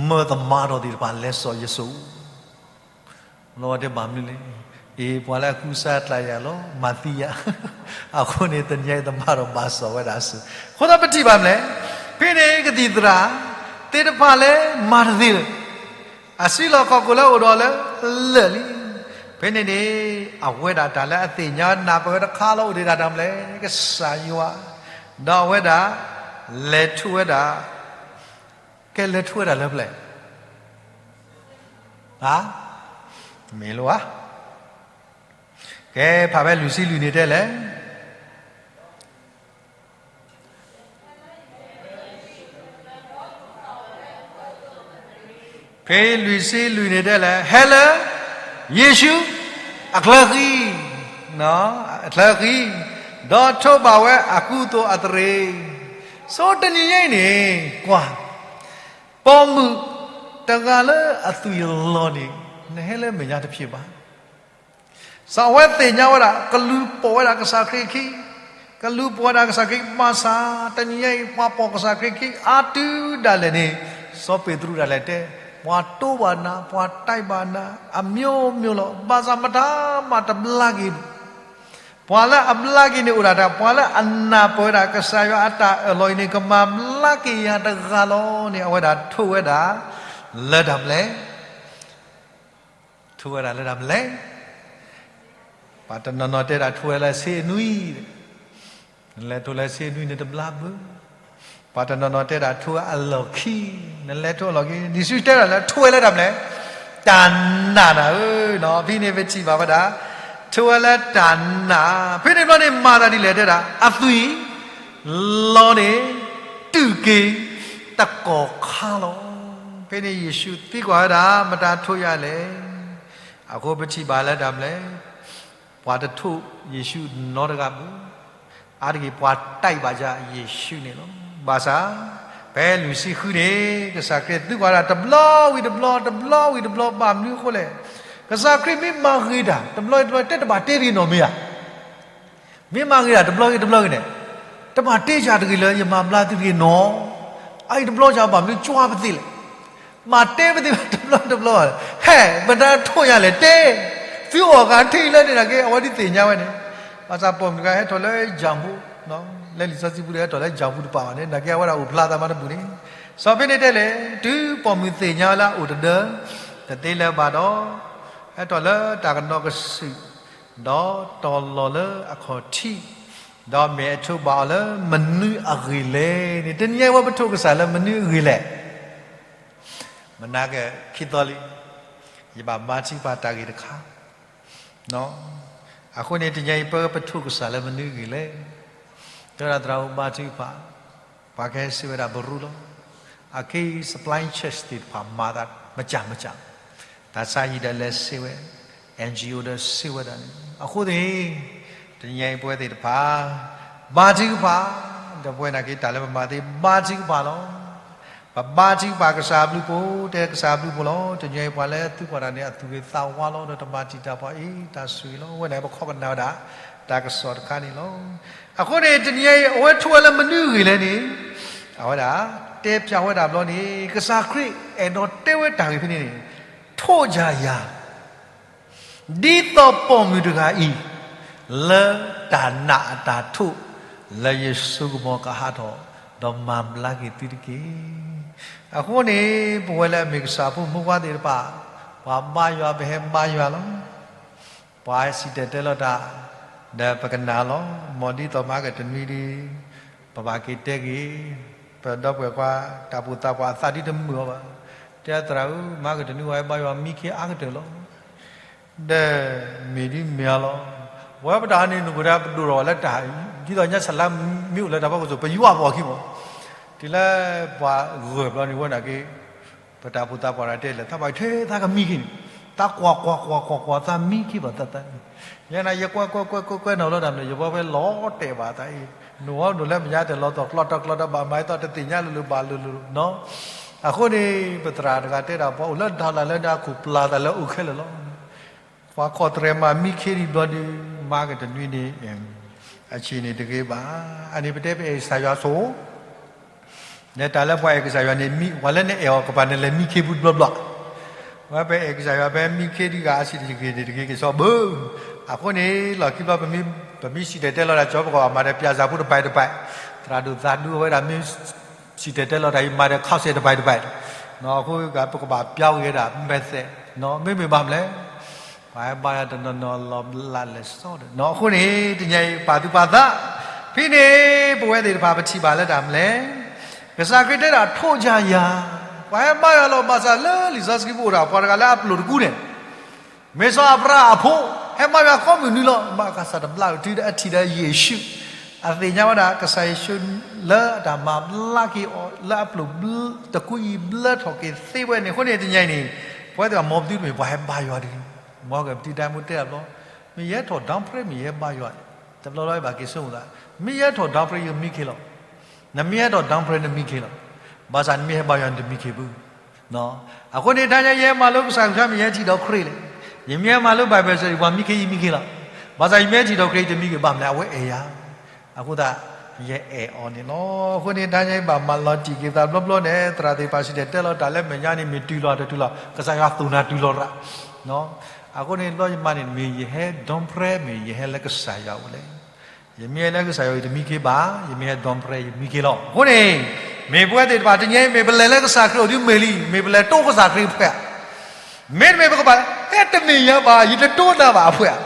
မၢသမါဒီးသ့ၣ်တဖၣ်လဲၤစိာ်ယစိၤ လီၤဝဲတဲဘၣ်မနုၤလဲၣ်, အ့ ပှၤလၢအကူစါကျါယၤလီၤ မၤသံယၤ, အဃိန့ၣ် တနံၤအံၤသမါဒီးဘၣ်စိာ်ဝဲဒၣ်စိၤ, အဃိသတးပထံၣ်ဘၣ်မနုၤလဲၣ်, ဖဲန့ၣ်ကသံၣ်သရၣ် သ့ၣ်တဖၣ်လဲၤမၤတသ့လၢၤ, အစံးလီၤခီၣ်ခိၣ်လၢအိၣ်ဒီးလၢလၢာ်လံ, ဖဲန့ၣ်န့ၣ် အဝဲဒၣ်တၢ်လၢအသ့ၣ်ညါနၢ်ပၢၢ်ဝဲတခါလီၤ အိၣ်ဒံးဒၣ်တၢ်မနုၤလဲၣ် ကစၢ်ယွၤ, ဒီးအဝဲဒၣ် လဲၤထူၣ်ဝဲဒၣ် ကဲလဲၤထူၣ်ဝဲဒၣ်လၢပျဲၢ်, မ့ၢ်လီၤဧါ, ကဲဖးဖဲလွံၢ်ဆံလွံၢ်န့ၣ်တဲလဲၣ်, ဖဲလွံၢ်ဆံလွံၢ်န့ၣ်တဲလဲၣ်, ဟဲလၢ ယ့ၣ်ၡူး အချၢဃံ, အချၢဃံ, ဒီးထိးဘၣ်ဝဲအကူအသိးအသရ့ၤ, ဆိတနံၤညါအံၤန့ၣ် ကွၢ်, ပိာ်မုၣ်တဂၤလၢအသွံၣ်လီၤန့ၣ် နဟဲလၢမဲာ်ညါတဖျၢၣ်ဘၣ်. စီၤအဝဲသ့ၣ်ညါဝဲဒၣ် ကလူၤပိာ်ဝဲဒၣ်ကစၢ်ခရံာ်ခံ, ကလူၤပိာ်ဝဲဒၣ်ကစၢ်ခရံာ် ဘၣ်ဆၣ် တနံၤညါအံၤ ပှၤပိာ်ကစၢ်ခရံာ်ခံအါတုၤဒၣ်လဲာ်န့ၣ်, စီၤပ့းတရူးဒၣ်လဲာ်တဲ, ပှၤတိဘၣ်နၤ, ပှၤတဲဘၣ်နၤ, အမျိုးမျိုးလီၤ, ဘၣ်ဆၣ်မတၤမးတဘျါက့ၤ, ပှၤလၢအဘျါက့ၤန့ၣ်အိၣ်ဒၣ်တၢ်, ပှၤလၢအနၢ်ပၢၢ်ဝဲဒၣ်ကစၢ်ယွၤအတၢ်အၢၣ်လီၤအံၤန့ၣ် ကမၤဘျါက့ၤယၤတဂၤလီၤန့ၣ် အဝဲဒၣ်ထိးဝဲဒၣ် လၢတၢ်မနုၤလဲၣ် ထိးဝဲဒၣ်လၢတၢ်မနုၤလဲၣ်. ပှၤတနီၤနီၤတဲဒၣ်ထိးဝဲလၢဆ့အနွံ, နလဲၤထိးလၢဆ့အနွံန့ၣ်တဘျါဘၣ်. ပှၤတနီၤနီၤတဲဒၣ်ထိးဝဲအလီၢ်ခံ, နလဲၤထိးအလီၢ်ခံ, လံာ်စီဆှံတဲဒၣ်လၢထိးဝဲလၢတၢ်မနုၤလဲၣ်, တၢ်နာ်နၤဧၢ, ဖဲန့ၣ်ပထံၣ်ဘၣ်ဝဲဒၣ်, ထိးဝဲလၢတၢ်နာ်, ဖဲန့ၣ်ဘျီန့ၣ်မၤသးဒ်လဲၣ်တဲဒၣ် အသွံၣ် လီၤန့ၣ် တုာ်က့ၤ တကီၢ်ခါလီၤ. ဖဲန့ၣ်ယ့ၣ်ၡူးသံကွၢ်ဝဲဒၣ် မတၤထိးယၤလဲၣ်. အဃိပထံၣ်ဘၣ်လၢတၢ်မနုၤလဲၣ်, ပှၤတထိးယ့ၣ်ၡူးနီတဂၤဘၣ်. အါတက့ၢ်ပှၤတဲဘၣ်ယၤယ့ၣ်ၡူးန့ၣ်လီၤ. ဘၣ်ဆၣ် ဖဲလွံၢ်ဆံဃုန့ၣ် ကစၢ်ခရံာ်သံကွၢ်ဒၣ်တဘျီဝံၤတဘျီ တဘျီဝံၤတဘျီ ဘၣ်မနုၤအဃိလဲၣ်. ကစၢ်ခရံာ်မ့ၢ်မၤဂ့ၤတၢ် တဘျီဝံၤတဘျီ တဲတဘၣ်တဲတဂ့ၤနီတမံၤဧါ. မ့ၢ်မၤဂ့ၤတၢ်တဘျီဂ့ၤတဘျီဂ့ၤန့ၣ်, တဘၣ်တဲယၤတဂ့ၤလၢယမၤဘျါသုတဂ့ၤနီၤ. အအံၤတဘျီယၤဘၣ်မနုၤကွၢ်ပသ့ၣ်လဲၣ်. မၤတဲပသ့ၣ်တဘျီတဘျီ, ဟဲ, မတၤထိးယၤလဲၣ်တဲ, သုအီၣ်ဃာ်ထံၣ်လၢန့ၣ်နာ်က့ အဝဲဒၣ်သ့ၣ်ညါဝဲန့ၣ်, ဘၣ်ဆၣ်ပိာ်မုၣ်တဂၤဟဲထီၣ်လၢယၣ်ဖိ, လၢလံာ်စီဆှံပူၤဒီးဟဲထီၣ်လၢယၣ်ဖိတပၤဘၣ်န့ၣ် နာ်က့အဝဲဒၣ်အိၣ်ဖျါသးမးတဘူၣ်န့ၣ်, စီၤဖဲန့ၣ်တဲလဲၣ်, တုၤပိာ်မုၣ်သ့ၣ်ညါဝဲလၢအအိၣ်တဒၢ တသ့လၢၤဘၣ်ဒီး, ဟဲထီၣ်လၢတၢ်ကနိးကစုာ်, ဒီးတီၤလီၤလၢအခီၣ်ထံး, ဒီးမ့ၢ်အထိးဘၣ်အီၤလၢမနုၤအဂ့ၢ်လဲၣ်န့ၣ်, တနံၤညါအံၤဝဲပထိးကစၢ်လၢမနုၤအဂ့ၢ်လဲၣ်. မနၤကခံသီလံ, ယဘၣ်ဘါထုကဖၣ်တၢ်ဂ့ၢ်တခါ, အဃိန့ၣ် တနံၤညါအံၤပဝဲပထိးကစၢ်လၢမနုၤအဂ့ၢ်လဲၣ်. တဲဝဲဒၣ်သရၣ်ဧၢ ဘါထုကဖၣ်, ပှၤကဟဲစံးဝဲဒၣ်ဘရူလီၤ. အခဲအံၤ supply chain သ့ၣ်တဖၣ်မၤသးမစၢ်မစၢ်, တၢ်ဆါဟံၣ်ဒီးလဲၤစ့ဝဲ, NGO ဒီးစ့ဝဲဒၣ်န့ၣ်, အဃိသတးန့ၣ် တနံၤညါအံၤပဝဲသ့ၣ်တဖၣ် ဘါထုကဖၣ်, ဒီးပဝဲနာ်က့တၢ်လၢပမၤသ့ ဘါထုကဖၣ်လီၤ. ပဘါထုကဖၣ်ကစၢ်အဘျုးအဖှိၣ်, တဲကစၢ်အဘျုးအဖှိၣ်လီၤ. တနံၤညါအံၤပှၤလၢသုကွၢ်တၢ်န့ၣ် အသူၣ်ဂ့ၤသးဝါလီၤ, ဒီးတမၤတံာ်တာ်ပှၤအံၤတၢ်ဆိၣ်ဂ့ၤလီၤ. အဝဲန့ၣ်ပခိးပနၢ်ဝဲဒၣ် တၢ်ကစီၣ်တခါန့ၣ်လီၤ. အဃိန့ၣ် တနံၤညါအံၤ အဝဲထိးဝဲလၢမနုၤအဂ့ၢ်လဲၣ်န့ၣ်, အဝဲဒၣ်တဲဖျါဝဲဒၣ်ဘျီန့ၣ် ကစၢ်ခရံာ်အဲၣ်ဒိးတဲဝဲတၢ်ဂ့ၢ်ဖဲန့ၣ်န့ၣ်, ထိးယၤယၤ ဒ်သိးပိာ်မုၣ်တဂၤအံၤ လၢတၢ်နာ်အတၢ်ထိး လၢယဆိကမိၣ်ကဟးထီၣ် ဒီးမၤဘျါက့ၤသုတက့ၢ်. အဃိန့ၣ် ပဝဲလၢအမ့ၢ်ကစၢ်ဖိမုၣ်ဖိခွါသ့ၣ်တဖၣ်, ပှၤဘါယွၤပဟဲဘါယွၤလီၤ. ပှၤစံၣ်တဲၤတဲလီၤတၢ် ဒီးပကနၣ်လီၤ. မ်ဒ်သိးမဟါကတနွံဒု ပဘၣ်က့ၤတဲက့ၤ ပဒီပုၢ်ဝဲၢ်ခွါ တၢ်ဘူၣ်သးပှၢ်အသးဒ်တမုာ်အီၤဘၣ်. တဲသရၣ်ဧၢ, မဟါကတနွံဝဲဘါယွၤမံခ့အါကတၢၢ်လီၤ. ဒီးမ့ၢ်ဒ်မ့ၢ်အါလီၤ. ပဝဲပတၢ်ဟးန့ၣ် နကွၢ်ဒၣ်ပဒိၣ်ထီၣ်ဝဲလၢတၢ်, ဒ်သိးညါဆလါမ့ၢ်အိၣ်လၢတၢ်ဖီခိၣ်စိၤ ပယွၤပအီၣ်ခံမး. တုၤလၢပှၤဂၢၢ်ဘျီန့ၣ်ဝဲနာ်က့ ပတၢ်ဘူၣ်သးပှၢ်တၢ်တဲလဲၣ် သးဘၣ်ထဲသးကမံခ့န့ၣ်, သးကွၢ်ကွၢ်ကွၢ်ကွၢ်ကွၢ် သးမံခ့ဘၣ်သးသးန့ၣ်, ယဲန့ၣ် ယကွၢ်ကွၢ်ကွၢ်ကွၢ်ကွၢ်နီၤလီၤတၢ်မနုၤ ယဘီဖဲလီၤတဲာ်ဘၣ်သးအံၤ, နအိၣ်နီၤလၢမဲာ်ညါတၢ်လီၤတီၤကျီတီၤကျီတီၤ ဘၣ်မၤအသီတသ့ၣ်ညါလိၤလိၤဘၣ်လိၤလိၤနီၤ. အဃိန့ၣ် ပသရၣ်တဂၤတဲဒၣ် ပှၤအိၣ်လၢတၢ်လၢ်လၢန့ၣ် အခိၣ်ပျၢ်သးလၢအိၣ်ခဲလၢာ်လီၤ. ပှၤခီၣ်တြဲၤမၤမံခ့ဒံးဘျီဒု မဟါကတနွံန့ၣ် အဆံးန့ၣ်တဂ့ၤဘၣ်. အန့ၣ်ပတဲပအဲၣ်ကစၢ်ယွၤအသိး ဒီးတၢ်လၢပှၤအဲၣ်ကစၢ်ယွၤန့ၣ် မံ, ပှၤလၢနအဲၣ်အီၤကပၤန့ၣ် လဲၤမံခ့ပူၤတဘျီဘျီ, ဝဲပအဲၣ်ကစၢ်ယွၤ ပမံခ့ဒံးဂၤအဆံးတဂ့ၤန့ၣ် တဂ့ၤကစီဘၣ်. အဃိန့ၣ် လီၢ်ခံဘျီ ပမ့ၢ်စံၣ်တဲၤတဲလီၤတၢ် ကၠီပကီၢ်မၤဒီး ပၠၣ်စၢ်ဖိတပၤတပၤ, သရၣ်ဒိၣ်သးဒူအဝဲဒၣ် မ့ၢ်စံၣ်တဲၤတဲလီၤတၢ်အံၤ မၤဒီး ခီၣ်စဲးတပၤတပၤ, အဃိပကဘၣ်ပျၢ်ဝဲဒၣ် method, မ့မ့ၢ်ဘၣ်မနုၤလဲၣ် ပှၤဘါယွၤတနီၤနီၤလီၤဘျးလဲၤစီဒီး, အဃိန့ၣ် တနံၤအံၤပာ်သူၣ်ပာ်သး, ဖဲန့ၣ် ပဝဲသ့ၣ်တဖၣ်ပထံၣ်ဘၣ်လၢတၢ်မနုၤလဲၣ်, ကစၢ်ခရံာ်တဲဒၣ်ထိးယၤယၤ, ပှၤဟဲဘါယွၤလီၤ ဘၣ်ဆၣ်လၢလံာ်စီဆှံပူၤအိၣ်ဒီး ပှၤတဂၤလၢအပျိၢ်တကူန့ၣ်, မ့ၢ်စီၤအၤဘြၤဟၣ်အဖိ, ဟဲဘါယွၤကိးမုၢ်နံၤလီၤ, ဘၣ်ဆၣ်တဘျီတုၤအထံၣ်ဒီးယ့ၣ်ၡူး, အသ့ၣ်ညါဝဲဒၣ် ကစၢ်ယ့ၣ်ၡူးလၢအတၢ်မၤဘျါက့ၤအီၤ လၢအပျိၢ်တကူအံၤ ဘျၢထီၣ်က့ၤသ့ဝဲန့ၣ်အဃိန့ၣ် တနံၤအံၤန့ၣ် ပဝဲသ့ၣ်တဖၣ် မ်ပသုတမ့ၢ်ပှၤဟဲဘါယွၤတဂ့ၤ, မ်ကပတုာ်ဒၣ်မူတဲတဘျီ, မ့ၢ်ယဟဲထီၣ် down prayer မ့ၢ်ယဟဲဘါယွၤ, တဘျီဘျီဘၣ်က့ၤဆိကမိၣ်သး, မ့ၢ်ယဟဲထီၣ် down prayer ယမံခ့လီၤ. နမ့ၢ်ဟဲထီၣ် down prayer နမံခ့လီၤ. ဘၣ်ဆၣ်နမ့ၢ်ဟဲဘါယွၤန့ၣ်တမံခ့ဘၣ်. အဃိန့ၣ် တနံၤအံၤ ယဟဲမၤလိကစၢ်ကလုၢ်ကထါ မ့ၢ်ယဟဲထံၣ်ဒီးခရံာ်လဲၣ်, ယမ့ၢ်ဟဲမၤလိ Bible study ပှၤမံခ့ယမံခ့လီၤ. ဘၣ်ဆၣ်ယမ့ၢ်ဟဲထံၣ်ဒီးခရံာ်တမံခ့ဘၣ်မနုၤလဲၣ် အဝဲအဲၣ်ယၤ. အဃိသတး ယအဲၣ်အီၤန့ၣ်လီၤ. အဃိန့ၣ် တနံၤအံၤဘၣ်မၤလီၤတံၢ်က့ၤသးတဘျီဘျီန့ၣ် သရၣ်သ့ၣ်တဖၣ်စံၣ်တဲၤတဲလီၤတၢ်လၢမဲာ်ညါန့ၣ် မ့ၢ်တုၤလီၤတတုၤလီၤ ကစၢ်ယွၤသိၣ်နၤတုၤလီၤရၣ် အဃိန့ၣ် လီၤယမၤန့ၣ် မ့ၢ်ယဟဲ down prayer မ့ၢ်ယဟဲလၢကစၢ်ယွၤအအိၣ်လဲၣ်. ယမ့ၢ်ဟဲလၢကစၢ်ယွၤအအိၣ် ယတမံခ့ဘၣ်, ယမ့ၢ်ဟဲ down prayer ယမံခ့လီၤ. အဃိန့ၣ် မ့ၢ်ပဝဲသ့ၣ်တဖၣ်တနံၤအံၤ မ့ၢ်ပလဲၤလၢကစၢ်ခရံာ်အအိၣ်ဒ်မ့ၢ်လံ, မ့ၢ်ပလဲၤတိကစၢ်ခရံာ်အဖှဲးဧါ. မ့တမ့ၢ်ပကဘၣ် ဟဲတမ့ၢ်ယၤဘၣ်, ယတတိနၤဘၣ်အဖှဲးဧါ.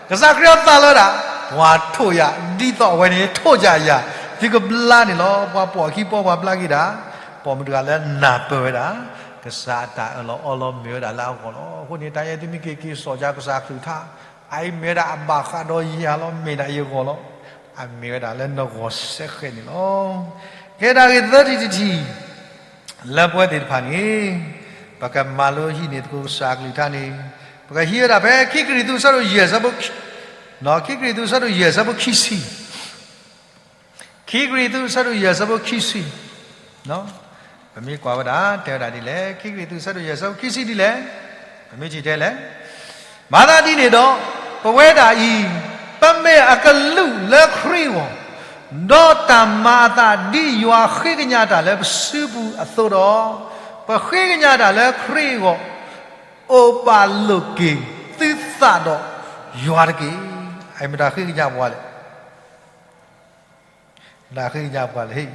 ကစၢ်ခရံာ်အသးလၢဒၣ် ပှၤထိၣ်ယၤ ဒ်သိးအဝဲန့ၣ်ထိၣ်ယၤယၤ, သုကဘျါန့ၣ်လီၤ. ပှၤပိာ်အခံပိာ်ပှၤဘျါက့ၤဒၣ်, ပိာ်မုၣ်တဂၤလၢနၢ်ပၢၢ်ဝဲဒၣ် ကစၢ်အတၢ်အၢၣ်လီၤအီလီၤမ့ၢ်ဝဲဒၣ်လၢအဂီၢ်လီၤ. အဃိန့ၣ် တနံၤအံၤသုမ့ၢ်က့ၤက့ၤစိာ်ယၤကစၢ်ခရံာ်ကထါ, အအံၤမ့ၢ်ဝဲဒၣ်အဘၣ်ဃးဒီးယၤလီၤ, မ့ၢ်ဒၣ်ယဂီၢ်လီၤ. အမ့ၢ်ဝဲဒၣ်လၢနဂီၢ်စဲဃဲးန့ၣ်လီၤ. ကဲတၢ်ဂ့ၢ်သၢထံၣ်တထံၣ် လၢပဝဲသ့ၣ်တဖၣ်န့ၣ် ပကမၤလိဟံးန့ၢ်သကိးကစၢ်အကလုၢ်ကထါန့ၣ် ပကဟံးဝဲဒၣ်ဖဲခံကရံၣ်သူးအဆၢဒိၣ်ယဲၢ်ဆၢဖိ, ခံကရံၣ်သူးအဆၢဒိၣ်ယဲၢ်ဆၢဖိခံဆံ, ခံကရံၣ်သူးအဆၢဒိၣ်ယဲၢ်ဆၢဖိခံဆံ, ပမ့ၢ်ကွၢ်ဝဲဒၣ် တဲဝဲဒၣ်ဒ်လဲၣ်, ခံကရံၣ်သူးအဆၢဒိၣ်ယဲၢ်ဆၢဖိခံဆံဒ်လဲၣ်, ပမ့ၢ်ထံၣ်တဲလဲၣ်, မၤသးဒ်န့ၣ်ဒီး ပဝဲဒၣ်အံၤ ပမ့ၢ်အကလူးလၢခရံာ်အဂီၢ်, ဒီးတၢ်မၤအသးဒ်ယွၤဃ့ကညးတၢ်လၢပစုပူၤအသိးဒီး, ပဃ့ကညးတၢ်လၢခရံာ်အဂီၢ်, အိၣ်ဘၣ်လိာ်က့ၤသုသးဒီးယွၤတက့ၢ်. အမတၤဃ့ကညးပှၤလဲၣ်. မတၤဃ့ကညးပှၤလဲၣ်.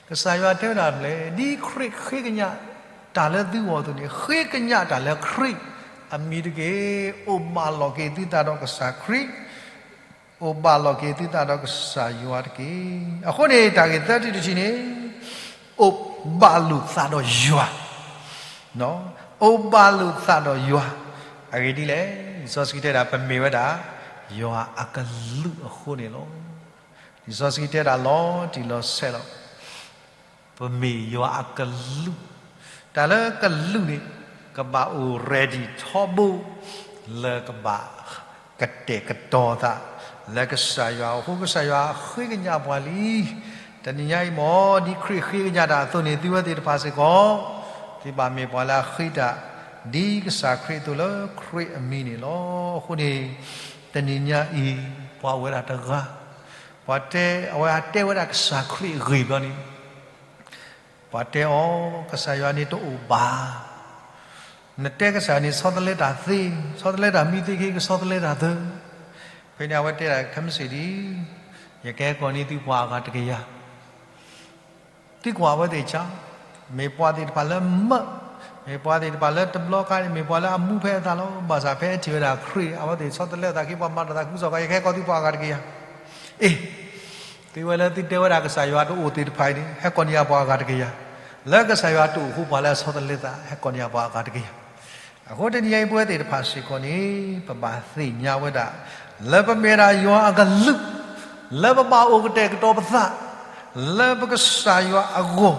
ကစၢ်ယွၤတဲဝဲဒၣ်လဲၣ်, ဒ်ခရံာ်ဃ့ကညးတၢ်လၢသုဂီၢ်အသိးန့ၣ်, ဃ့ကညးတၢ်လၢခရံာ်အမံၤတက့ၢ်. အိၣ်ဘၣ်လိာ်က့ၤသုသးဒီးကစၢ်ခရံာ်, အိၣ်ဘၣ်လိာ်က့ၤသုသးဒီးကစၢ်ယွၤတက့ၢ်. အဃိန့ၣ် တၢ်ဂ့ၢ်သၢထံၣ်တထံၣ်န့ၣ်, အိၣ်ဘၣ်လိာ်သးဒီးယွၤ အိၣ်ဘၣ်လိာ်သးဒီးယွၤ, အဂ့ၢ်ဒ်လဲၣ်, လံာ်စီဆှံတဲဒၣ် ပမ့ၢ်ဝဲဒၣ် ယွၤအကလူးအဃိန့ၣ်လီၤ. လံာ်စီဆှံတဲဒၣ်လီၤတံၢ်လီၤဆဲးလီၤ, ပမ့ၢ်ယွၤအကလူး, တၢ်လၢကလူးန့ၣ် ကဘၣ်အိၣ် ready ထီဘိ လၢကဘၣ်ကတဲာ်ကတီၤသး လၢကစၢ်ယွၤအဃိ ကစၢ်ယွၤဃ့ကညးပှၤလံ. တနံၤညါအံၤမ့ၢ် ဒ်ခရံာ်ဃ့ကညးတၢ်အသိးန့ၣ် သုဝဲသ့ၣ်တဖၣ်စ့ၢ်ကီး သုဘၣ်မ့ၢ်ပှၤလၢအဃ့တၢ် ဒ်ကစၢ်ခရံာ်အသိးလၢခရံာ်အမံၤန့ၣ်လီၤ. အဃိန့ၣ် တနံၤညါအံၤ ပှၤအိၣ်ဝဲဒၣ်တဂၤ, ပှၤတဲ အဝဲတဲဝဲဒၣ်ကစၢ်ခရံာ်အဂ့ၢ်ဘျီန့ၣ် ပှၤတဲအီၤ ကစၢ်ယွၤန့ၣ်တအိၣ်ဘၣ်. နတဲကစၢ်ယွၤန့ၣ် ဆီတလဲတၢ်သ့, ဆီတလဲတၢ်မံသ့ခ့ ကဆီတလဲတၢ်သၢ. ဖဲန့ၣ်အဝဲတဲဒၣ် ခဲမုၢ်ဆ့ၣ်ဒံး ယကဟဲကိးန့ၢ်သုပှၤအဂၤတကယၤ. သုကွၢ်အဝဲသ့ၣ်ဆၢ, မ့ၢ်ပှၤသ့ၣ်တဖၣ်လၢမၢ, မ့ၢ်ပှၤသ့ၣ်တဖၣ်လၢတဘျီခါန့ၣ် မ့ၢ်ပှၤလၢအမူဖဲအသးလီၤ. ဘၣ်ဆၣ်ဖဲထံၣ်ဝဲဒၣ်ခရံာ် အဝဲသ့ၣ်ဆီတလဲသးခ့ ပှၤမၤတၢ်သးခုကစီၣ်ခါ ယကဟဲကိးသုပှၤအဂၤတကယၤ. အ့ၣ် သုဝဲလၢသုတဲဝဲဒၣ်ကစၢ်ယွၤတအိၣ်သ့ၣ်တဖၣ်အံၤန့ၣ် ဟဲကိးန့ၢ်ယၤပှၤအဂၤတကယၤ. လၢကစၢ်ယွၤတအိၣ်အဃိ ပှၤလၢအဆီတလဲသး ဟဲကိးန့ၢ်ယၤပှၤအဂၤတကယၤ. အဃိတနံၤအံၤ ပဝဲသ့ၣ်တဖၣ်စ့ၢ်ကီးန့ၣ် ပဘၣ်သ့ၣ်ညါဝဲဒၣ် လၢပမ့ၢ်ဝဲဒၣ်ယွၤအကလုး, လၢပဘၣ်အိၣ်ကတဲာ်ကတီၤပသး လၢပကစၢ်ယွၤအဂီၢ်,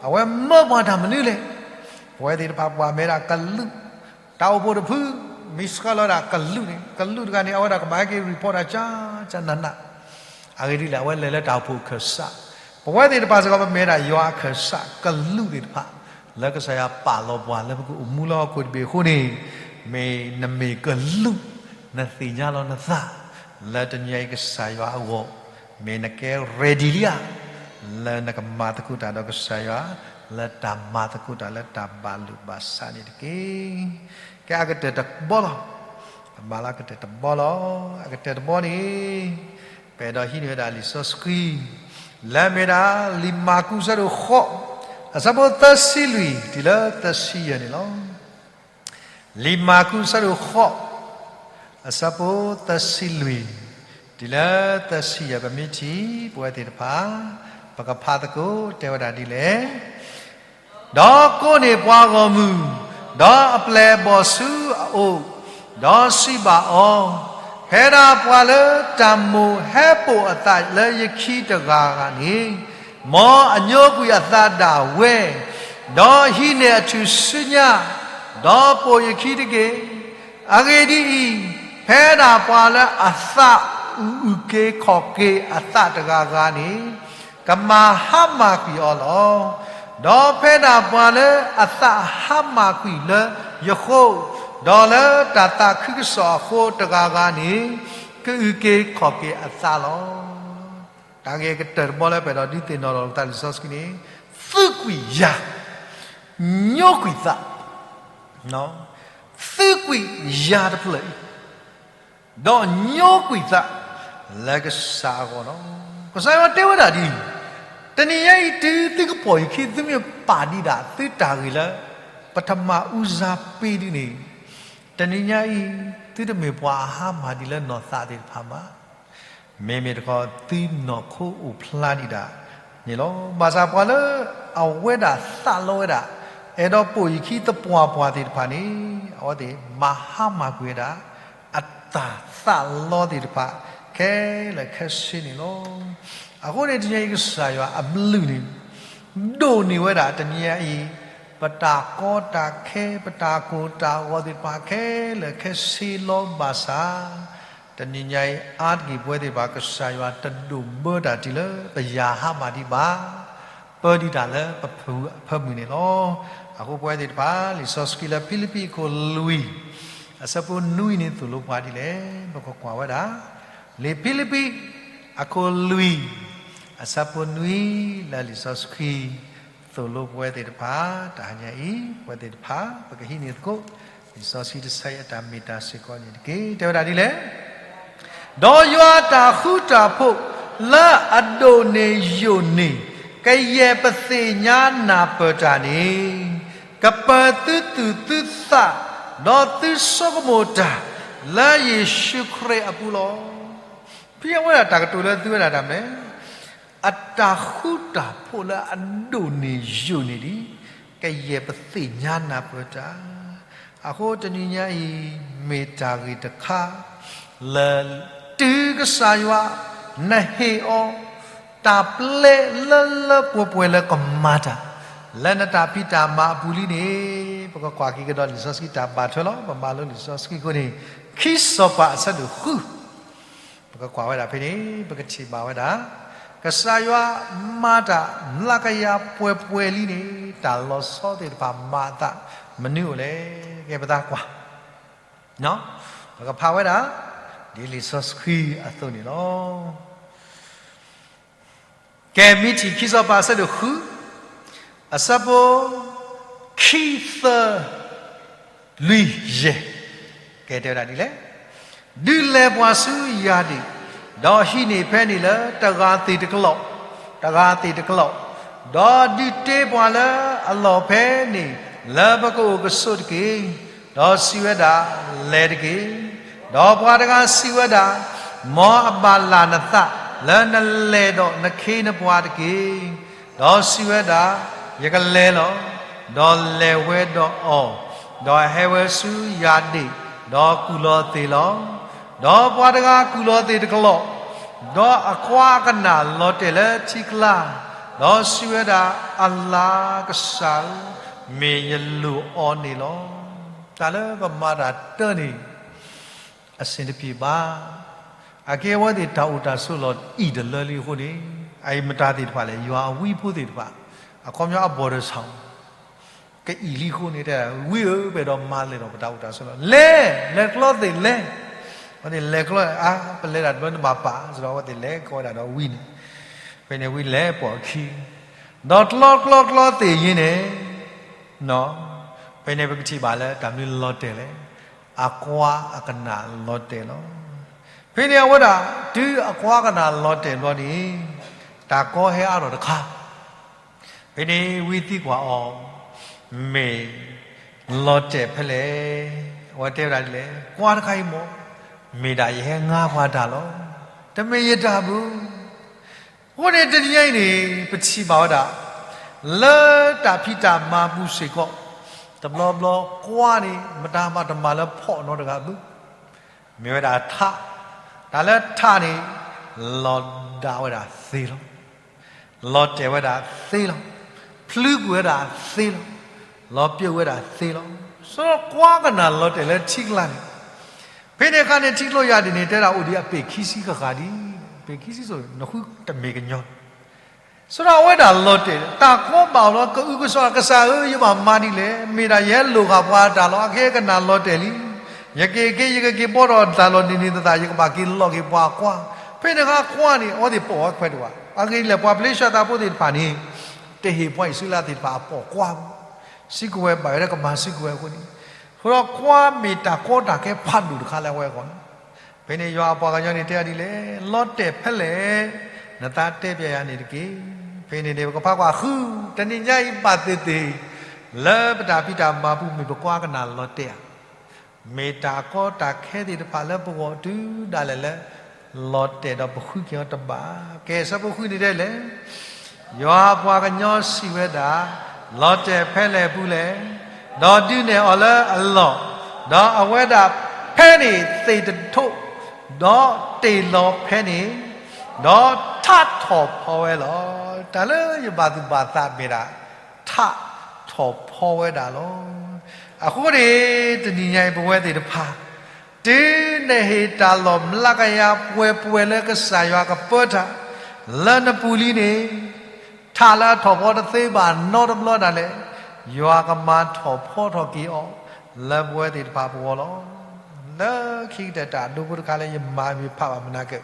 အဝဲမၢပှၤတၢ်မနုၤလဲၣ်. ပဝဲသ့ၣ်တဖၣ်ပှၤမ့ၢ်ဝဲဒၣ်ကလုး, တၢ်အိၣ်ဖှိၣ်တဖု မ့ၢ်ဆှၢလီၤဝဲဒၣ်ကလုးန့ၣ် ကလုးတဂၤန့ၣ် အဝဲဒၣ်ကဘၣ်ဟဲက့ၤ report တၢ်ကၢ်ကၢ်နးနး. အဂ့ၢ်ဒ်လဲၣ် အဝဲလဲၤလၢတၢ်အိၣ်ဖှိၣ်အခၢၣ်စး. ပဝဲသ့ၣ်တဖၣ်စ့ၢ်ကီး ပမ့ၢ်ဝဲဒၣ်ယွၤအခၢၣ်စးကလုးသ့ၣ်တဖၣ် လၢကစၢ်ယွၤပာ်လီၤပှၤလၢပကအိၣ်မူလၢဟီၣ်ခိၣ်တဘ့ၣ်အဃိန့ၣ်, မ့ၢ်နမ့ၢ်ကလုး နသ့ၣ်ညါလီၤနသး လၢတနံၤအံၤကစၢ်ယွၤအဂီၢ်, မ့ၢ်နကဲ ready လံဧါ လၢနကမၤသကိးတၢ်ဒီးကစၢ်ယွၤ လၢတၢ်မၤသကိးတၢ်လၢတၢ်ဘၣ်လိာ်ဘၣ်စးန့ၣ်တက့ၢ်. ကဲအကတၢၢ်တဘီလီၤ. ပမၤလၢအကတၢၢ်တဘီလီၤ. အကတၢၢ်တဘီန့ၣ် ပအဲၣ်ဒိးဟံးန့ၢ်ဝဲဒၣ်လံာ်စီဆှံ လၢအမ့ၢ်ဒၣ် လံာ်မၢ်ကူးအဆၢဒိၣ်ဃိး အဆၢဖိသၢဆံလွံၢ် တုၤလၢသၢဆံယဲၢ်န့ၣ်လီၤ. လံာ်မၢ်ကူးအဆၢဒိၣ်ဃိး အဆၢဖိသၢဆံလွံၢ် တုၤလၢသၢဆံယဲၢ် ပမ့ၢ်ထံၣ် ပဝဲသ့ၣ်တဖၣ် ပကဖးသကိး တဲဝဲဒၣ်ဒ်လဲၣ်. ဒီးကိးန့ၢ်ပှၤဂီၢ်မုၢ်, ဒီးအပျဲၢ်အဘီၣ်ဆူအအိၣ်, ဒီးစံးဘၣ်အီၤ, ဖဲဒၣ်ပှၤလၢတၢ်မိၣ်ဟဲပိာ်အသးလၢယခံတဂၤဂၤန့ၣ်, မ်အညိကွံာ်အသးဒၣ်ဝဲ, ဒီးဟံးန့ၢ်အထူၣ်စုညါ, ဒီးပိာ်ယခံတက့ၢ်. အဂ့ၢ်ဒ်အံၤ, ဖဲဒၣ်ပှၤလၢအသးအုးအုၣ်က့ၤခီၣ်က့ၤအသးတဂၤဂၤန့ၣ်, ကမၤဟါမၢ်ကွံာ်အီၤလီၤ. ဒီးဖဲဒၣ်ပှၤလၢအသးဟါမၢ်ကွံာ်လၢယဃိ, ဒီးလၢတၢ်သးခုကစီၣ်အဃိတဂၤဂၤန့ၣ်, ကအုၣ်က့ၤခီၣ်က့ၤအသးလီၤ. တၢ်ဂ့ၢ်ကတၢၢ်တဘီလၢပအဲၣ်ဒိးဒုးသ့ၣ်နီၣ်ထီၣ်လိာ်ပသးလံာ်စီဆှံန့ၣ်, သုးကွံာ်ယၤ, ညိကွံာ်သး, သုးကွံာ်ယၤတဖျၢၣ်အံၤ, ဒီးညိကွံာ်သးလၢကစၢ်အဂီၢ်လီၤ. ကစၢ်ယွၤတဲဝဲဒၣ်ဒ်အံၤ, တနံၤညါအံၤ တုၤသုကပိာ်ယခံ သုမ့ၢ်ပာ်ဒံးဒၣ်သုတၢ်ဂ့ၢ်လၢ ပထမဦးစားပေးဒ်န့ၣ်, တနံၤညါအံၤ သုတမ့ၢ်ပှၤအဟါမၢ်ဒံးလၢနီၢ်သးသ့ၣ်တဖၣ်ဘၣ်. မ့မ့ၢ်တခီ သုနီၢ်ခိအိၣ်ဖျါဒံးဒၣ်န့ၣ်လီၤ. ဘၣ်ဆၣ်ပှၤလၢအဝဲဒၣ်သးလီဝဲဒၣ်, အဲၣ်ဒိးပိာ်ယခံသပှၢ်ပှၢ်သ့ၣ်တဖၣ်န့ၣ်, အဝဲသ့ၣ်မၤဟါမၢ်ကွံာ်ဝဲဒၣ် အတၢ်သးလီသ့ၣ်တဖၣ်ခဲလၢာ်ခဲဆ့န့ၣ်လီၤ. အဃိန့ၣ် တနံၤညါအံၤကစၢ်ယွၤအဘျုးန့ၣ် ဒိၣ်န့ၢ်ဝဲဒၣ်တနံၤညါအံၤ, ပတၢ်ကီတၢ်ခဲ ပတၢ်ကိၢ်တၢ်ဂီၤသ့ၣ်တဖၣ်ခဲလၢာ်ခဲဆ့လီၤဘၣ်ဆၣ်, တနံၤညါအံၤအါတက့ၢ်ပဝဲသ့ၣ်တဖၣ် ကစၢ်ယွၤတဒိးဘၢတၢ်တုၤလၢပယၤဟါမၢ်ဒံးဘၣ်, ပၢဒံးတၢ်လၢပဖၢမုၢ်န့ၣ်လီၤ. အဃိပဝဲသ့ၣ်တဖၣ် လံာ်စီဆှံလၢဖံလံးပံးအခိၣ်လွံၢ် အဆၢဖိနွံန့ၣ်သိၣ်လိပှၤဒ်လဲၣ်, ပကကွၢ်ဝဲဒၣ်, လံာ်ဖံလံးပံး အခိၣ်လွံၢ် အဆၢဖိနွံ လၢလံာ်စီဆှံ သိၣ်လိပဝဲသ့ၣ်တဖၣ် တဟါညါအံၤ ပဝဲသ့ၣ်တဖၣ် ပကဟံးန့ၢ်သကိး လံာ်စီဆှံတဆၢအံၤအတၢ်မ့ၢ်တၢ်စ့ၢ်ကီးန့ၣ်တက့ၢ်. တဲဝဲဒၣ်ဒ်လဲၣ်, ဒီးယွၤအတၢ်ဃူတၢ်ဖိးလၢအဒိၣ်န့ၢ်ယိာ်န့ၢ် ကယဲၢ်ပသ့ၣ်ညါနၢ်ပၢၢ်တၢ်န့ၣ်, ကပၢၤသုသူၣ်သုသး ဒီးသုဆိကမိၣ်တၢ် လၢယ့ၣ်ၡူးခရံာ်အပူၤလီၤ. ဖဲအဝဲဒၣ်တၢ်ကတိၤလၢသုဝဲဒၣ်တၢ်မနုၤလဲၣ်, အတၢ်ဃူတၢ်ဖိးလၢအဒိၣ်န့ၢ်ယိာ်န့ၢ်ဒံး ကယဲၢ်ပသ့ၣ်ညါနၢ်ပၢၢ်တၢ်. အဃိတနံၤညါအံၤ မ့ၢ်တၢ်ဂ့ၢ်တခါ လၢတုၤကစၢ်ယွၤ နဟ့ၣ်အီၤ တၢ်ပျဲလၢလၢပှဲၤပှဲၤလၢကမၤတၢ် လၢနတၢ်ဖံးတၢ်မၤအပူၤလံန့ၣ်, ပကကွၢ်က့ၤကဒီးလံာ်စီဆှံတၢ်ဘၣ်ထွဲလီၤ. ပမၤလိလံာ်စီဆှံအဃိန့ၣ်, ခံစီၤပၤအဆၢဒိၣ်ဃု ပကကွၢ်ဝဲဒၣ်ဖဲန့ၣ် ပကထံၣ်ဘၣ်ဝဲဒၣ် ကစၢ်ယွၤမၤတၢ်မျးကယၤပှဲၤပှဲၤလံန့ၣ် တၢ်လီၤဆီသ့ၣ်တဖၣ်မၤအသးမနုၤအိၣ်လဲၣ်. ကဲပသးကွၢ်, ပကဖးဝဲဒၣ် ဒ်လံာ်စီဆှံအသိးန့ၣ်လီၤ. ကဲမ့ၢ်ထံၣ်ခံစီၤပၤအဆၢဒိၣ်ဃု အဆၢဖိ ခံ သၢ လွံၢ် ယဲၢ်, ကဲတဲဝဲဒၣ်ဒ်လဲၣ်, ဒုးလဲၤပှၤဆူယၢ်ဒ့ၣ်, ဒီးဟံးန့ၢ်ဖဲန့ၣ်လၢတဂၤသ့ၣ်တကလီၢ်, တဂၤသ့ၣ်တကလီၢ်, ဒီးဒုးတ့ပှၤလၢအလီၢ်ဖဲန့ၣ် လၢပကအိၣ်ကဆိးတက့ၢ်. ဒီးစံးဝဲဒၣ်, လဲၤတက့ၢ်. ဒီးပှၤတဂၤစံးဝဲဒၣ်, မ်အဘၣ်လၢ်နသးလၢနလဲၤဒီးနခ့နပှၤတက့ၢ်. ဒီးစံးဝဲဒၣ်, ယကလဲၤလီၤ. ဒီးလဲၤဝဲဒီးအီၤ, ဒီးဟဲဝဲဆူယၢ်ဒ့ၣ်, ဒီးကူၣ်လီၤသ့ၣ်လီၤ. ဒီးပှၤတဂၤကူၣ်လီၤသ့ၣ်တကလီၢ်, ဒီးအကွါအကနၣ်လီၤတဲာ်လၢထံကျါ, ဒီးစံးဝဲဒၣ်, အလၤကစၢ်ဧၢ, မ့ၢ်ယလိၣ်အီၤန့ၣ်လီၤ. တၢ်လၢပမၤတၢ်တၢန့ၣ် အဆင်တပြေဘၣ်. အကဲဝဲသ့ၣ်တၢ်အိၣ်တၢ်ဆိးလီၤအံၣ်တလၢလံအဃိန့ၣ်, အအံၤမတၤသ့ၣ်တဖၣ်လဲၣ်, ယွၤအဝံဖိသ့ၣ်တဖၣ်, အခီပညီအဘီၣ်ဒီးဆၣ် ကအံၣ်လံအဃိန့ၣ်တဲ, ဝံဧၢ, ပအဲၣ်ဒိးမၤလဲၢ်ဒီးပတၢ်အိၣ်တၢ်ဆိးလီၤ. လဲၤ, လဲၤကျီသ့ၣ်လဲၤ. အဝဲသ့ၣ်လဲၤကျီ, အါ, ပလဲၤဒၣ်တဘျီနဘၣ်ပာ်, စဒီးအဝဲသ့ၣ်လဲၤကီးဝဲဒၣ်ဒီးဝံန့ၣ်, ဖဲန့ၣ်ဝံလဲၤပိာ်အခံ, ဒီးကျီကျီကျီသ့ၣ်ယ့န့ၣ် ဖဲန့ၣ်ပကထံၣ်ဘၣ်လၢတၢ်မနုၤလီၤတဲာ်လဲၣ်, အကွါအကနၣ်လီၤတဲာ်လီၤ. ဖဲန့ၣ်အဝဲဒၣ် တုၤအကွါကနၣ်လီၤတဲာ်ဘျီန့ၣ်, တၢ်ကီဟဲအါထီၣ်တခါ, ဖဲန့ၣ်ဝံသံကွၢ်အီၤ, မ့ၢ်လီၤတဲာ်ဖဲလဲၣ်. အဝဲတဲဝဲဒၣ်ဒ်လဲၣ်, ကွါတခါအံၤမ့ၢ်, မ့ၢ်ဒၣ်ယဟဲငါပှၤတၢ်လီၤ. တမ့ၢ်ယတၢ်ဘၣ်. အဃိန့ၣ်တနံၤညါအံၤန့ၣ် ပထံၣ်ဘၣ်ဝဲဒၣ် လၢတၢ်ဖံးတၢ်မၤပူၤစ့ၢ်ကီး, တဘျီဘျီကွါန့ၣ် မတၤမၤတမၤလၢဖီၣ်နီတဂၤဘၣ်. မ့ၢ်ဝဲဒၣ်ထး တၢ်လၢထးန့ၣ် လီၤဒၣ်ဝဲဒၣ်သ့လီၤ. လီၤတဲာ်ဝဲဒၣ်သ့လီၤ. ဖျုးကွံာ်ဝဲဒၣ်သ့လီၤ. လီၤပျိာ်ဝဲဒၣ်သ့လီၤ. ဆိကွၢ်ကနၣ်လီၤတဲာ်လၢထံကျါန့ၣ်, ဖဲန့ၣ်အခါန့ၣ် ထံကျိယၤဒ်န့ၣ် တဲဒၣ်အိၣ်ဒံးအပ့ၢ်ခံဆံဃၣ်ဃၣ်ဒံး, ပ့ၢ်ခံဆံစိၤ နဃုတမ့ၢ်ကညီ ဆိဒီးအဝဲဒၣ်လီၤတဲာ် တၢ်ကီဘၣ်အီၤလီၤ ကအုကစွါ ကစၢ်ဧၢ ယဘၣ်မၤဒ်လဲၣ်, မ့ၢ်ဒၣ်ယဟဲလိာ်ဃာ်ပှၤအတၢ်လီၤ အခဲကနၣ်လီၤတဲာ်လံ, ယက့ၤက့ၤ ယကက့ၤဘီထီၣ်တၢ်လီၢ်န့ၣ်န့ၣ်သတး ယကဘၣ်က့ၤလီၤက့ၤပှၤကွၢ်, ဖဲန့ၣ်အခါကွၢ်န့ၣ် အဝဲသ့ၣ်ပိာ်အီၤခွဲးတအိၣ်ဘၣ်, အဂ့ၢ်ဒ်လဲၣ် ပှၤဖလ့ၡသးဖိသ့ၣ်တဖၣ်န့ၣ် တဟ့ၣ်ပှၤအံၣ်စရ့လးသ့ၣ်တဖၣ်အပိာ်ကွၢ်ဘၣ်, စုကဝဲၤဘၣ်ဝဲဒၣ်ကမၤစုကဝဲၤအဃိန့ၣ်, အဃိဒီးကွၢ်မ့ၢ်တၢ်ကီတၢ်ခဲဖးဒိၣ်တခါလၢအဝဲအဂီၢ်လီၤ. ဖဲန့ၣ်ယွၤအပှၤကညီန့ၣ်တဲဒ်လဲၣ်, လီၤတဲာ်ဖဲလဲၣ်, နသးတဲပျဲယၤန့ၣ်တက့ၢ်. ဖဲန့ၣ်န့ၣ် ပကဖးကွၢ်ဃု, တနံၤညါအံၤဘၣ်သ့ၣ်သ့ၣ် လၢပတၢ်ဖံးတၢ်မၤပူၤ မ့ၢ်ပကွၢ်ကနၣ်လီၤတဲာ်ဧါ, မ့ၢ်တၢ်ကီတၢ်ခဲသ့ၣ်တဖၣ်လၢပဂီၢ်တုၤဒၣ်လဲာ်လၢ လီၤတဲာ်ဒီးပဃုက့ၤအီၤတဘၣ်. ကဲ ဆၢဖိဃုန့ၣ်တဲလဲၣ်, ယွၤအပှၤကညီစံးဝဲဒၣ်, လီၤတဲာ်ဖဲလဲၣ်ပူၤလဲၣ်, ဒီးဒုးနဲၣ်အီၤလၢအလီၢ်, ဒီးအဝဲဒၣ်ဖဲန့ၣ်သ့ၣ်တထိး, ဒီးတ့ၢ်လီၤဖဲန့ၣ်, ဒီးထးထီၣ်ဖီဝဲလီၤ. တၢ်လၢယဘၣ်သူၣ်ဘၣ်သးမ့ၢ်ဒၣ် ထးထီၣ်ဖီဝဲဒၣ်လီၤ. အဃိန့ၣ် တနံၤညါအံၤပဝဲသ့ၣ်တဖၣ် တုၤနဟ့ၣ်တၢ်လီၤမျးကယၤပှဲၤပှဲၤလၢကစၢ်ယွၤကပၢတၢ် လၢနပူၤလံန့ၣ်, ထးလၢအထီၣ်ဖီတသ့ဘၣ်နီတဘျီဒၣ်လဲာ်, ယွၤကမၤထီၣ်ဖီထီၣ်က့ၤအီၤ လၢပဝဲသ့ၣ်တဖၣ်ပဂီၢ်လီၤ. လၢခံကတၢၢ်တၢ်ဒိဖိတခါလၢယမၤမ့ၢ်ဖးဘၣ်မနၤက့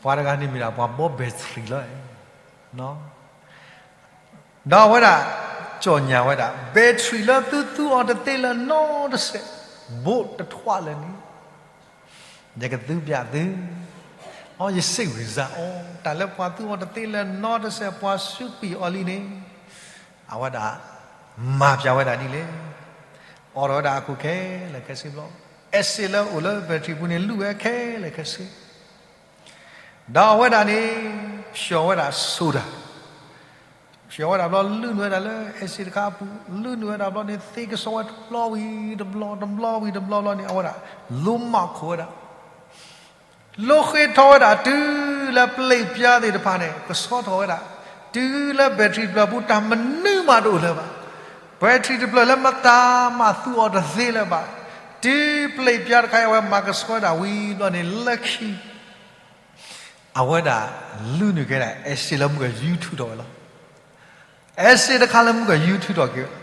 ပှၤတဂၤန့ၣ်မ့ၢ်ဒၣ်ပှၤဘီ battery လီၤ. ဒီးအဝဲဒၣ် ကၠီၣ်ညါဝဲဒၣ် battery လၢသုသူအီၤတသ့လၢၤနီတစဲး ဘိးတထွးလၢၤန့ၣ် ယကသူပျးသု, အီ ယစ့ၣ်ဝံၤစၢ်အီၤ တၢ်လၢပှၤသူအီၤတသ့လၢၤနီတစဲး ပှၤစူးကွံာ်အီၤလံန့ၣ်, အဝဲဒၣ် မၤပျးဝဲဒၣ်ဒ်လဲၣ်, အိးထီၣ်ဝဲဒၣ်အခိၣ်ခဲလၢာ်ခဲဆ့ဘျီ, acid လၢအိၣ်လၢ battery ပူၤန့ၣ် လူၣ်ဝဲခဲလၢာ်ခဲဆ့ ဒီးအဝဲဒၣ်န့ၣ် ဖျိးဝဲဒၣ် soda, ဖျိးဝဲဒၣ်ဘျီ လုၢ်နုာ်ဝဲဒၣ်လၢ acid တခါအပူၤ, လုၢ်နုာ်ဝဲဒၣ်ဘျီန့ၣ် သ့ကစီဝဲတဘျီဝံၤတဘျီ တဘျီဝံၤတဘျီဘျီန့ၣ် အဝဲဒၣ် လိမးခိၣ်ဝဲဒၣ် လိဃ့ထီၣ်ဝဲဒၣ် တုၤလၢ plate ပြားသ့ၣ်တဖၣ်န့ၣ် ကဆှီထီၣ်ဝဲဒၣ်, တုၤလၢ battery တဖျၢၣ်ပူၤ တၢ်မနုၤမးတအိၣ်လၢၤဘၣ်. battery တဖျၢၣ်လၢမတၤမးသူအီၤတသ့လၢၤဘၣ်. တုၤ plate ပြားတခါအံၤ အဝဲမၤကဆှီဝဲဒၣ်ဝံၤဘျီန့ၣ် လၢခံ အဝဲဒၣ် လုၢ်နုာ်ကဲဒၣ် acid လၢမုၢ်ကယူၤထုးထီၣ်ဝဲလီၤ. acid တခါလၢမုၢ်ကယူၤထုးထီၣ်က့ၤဝဲ,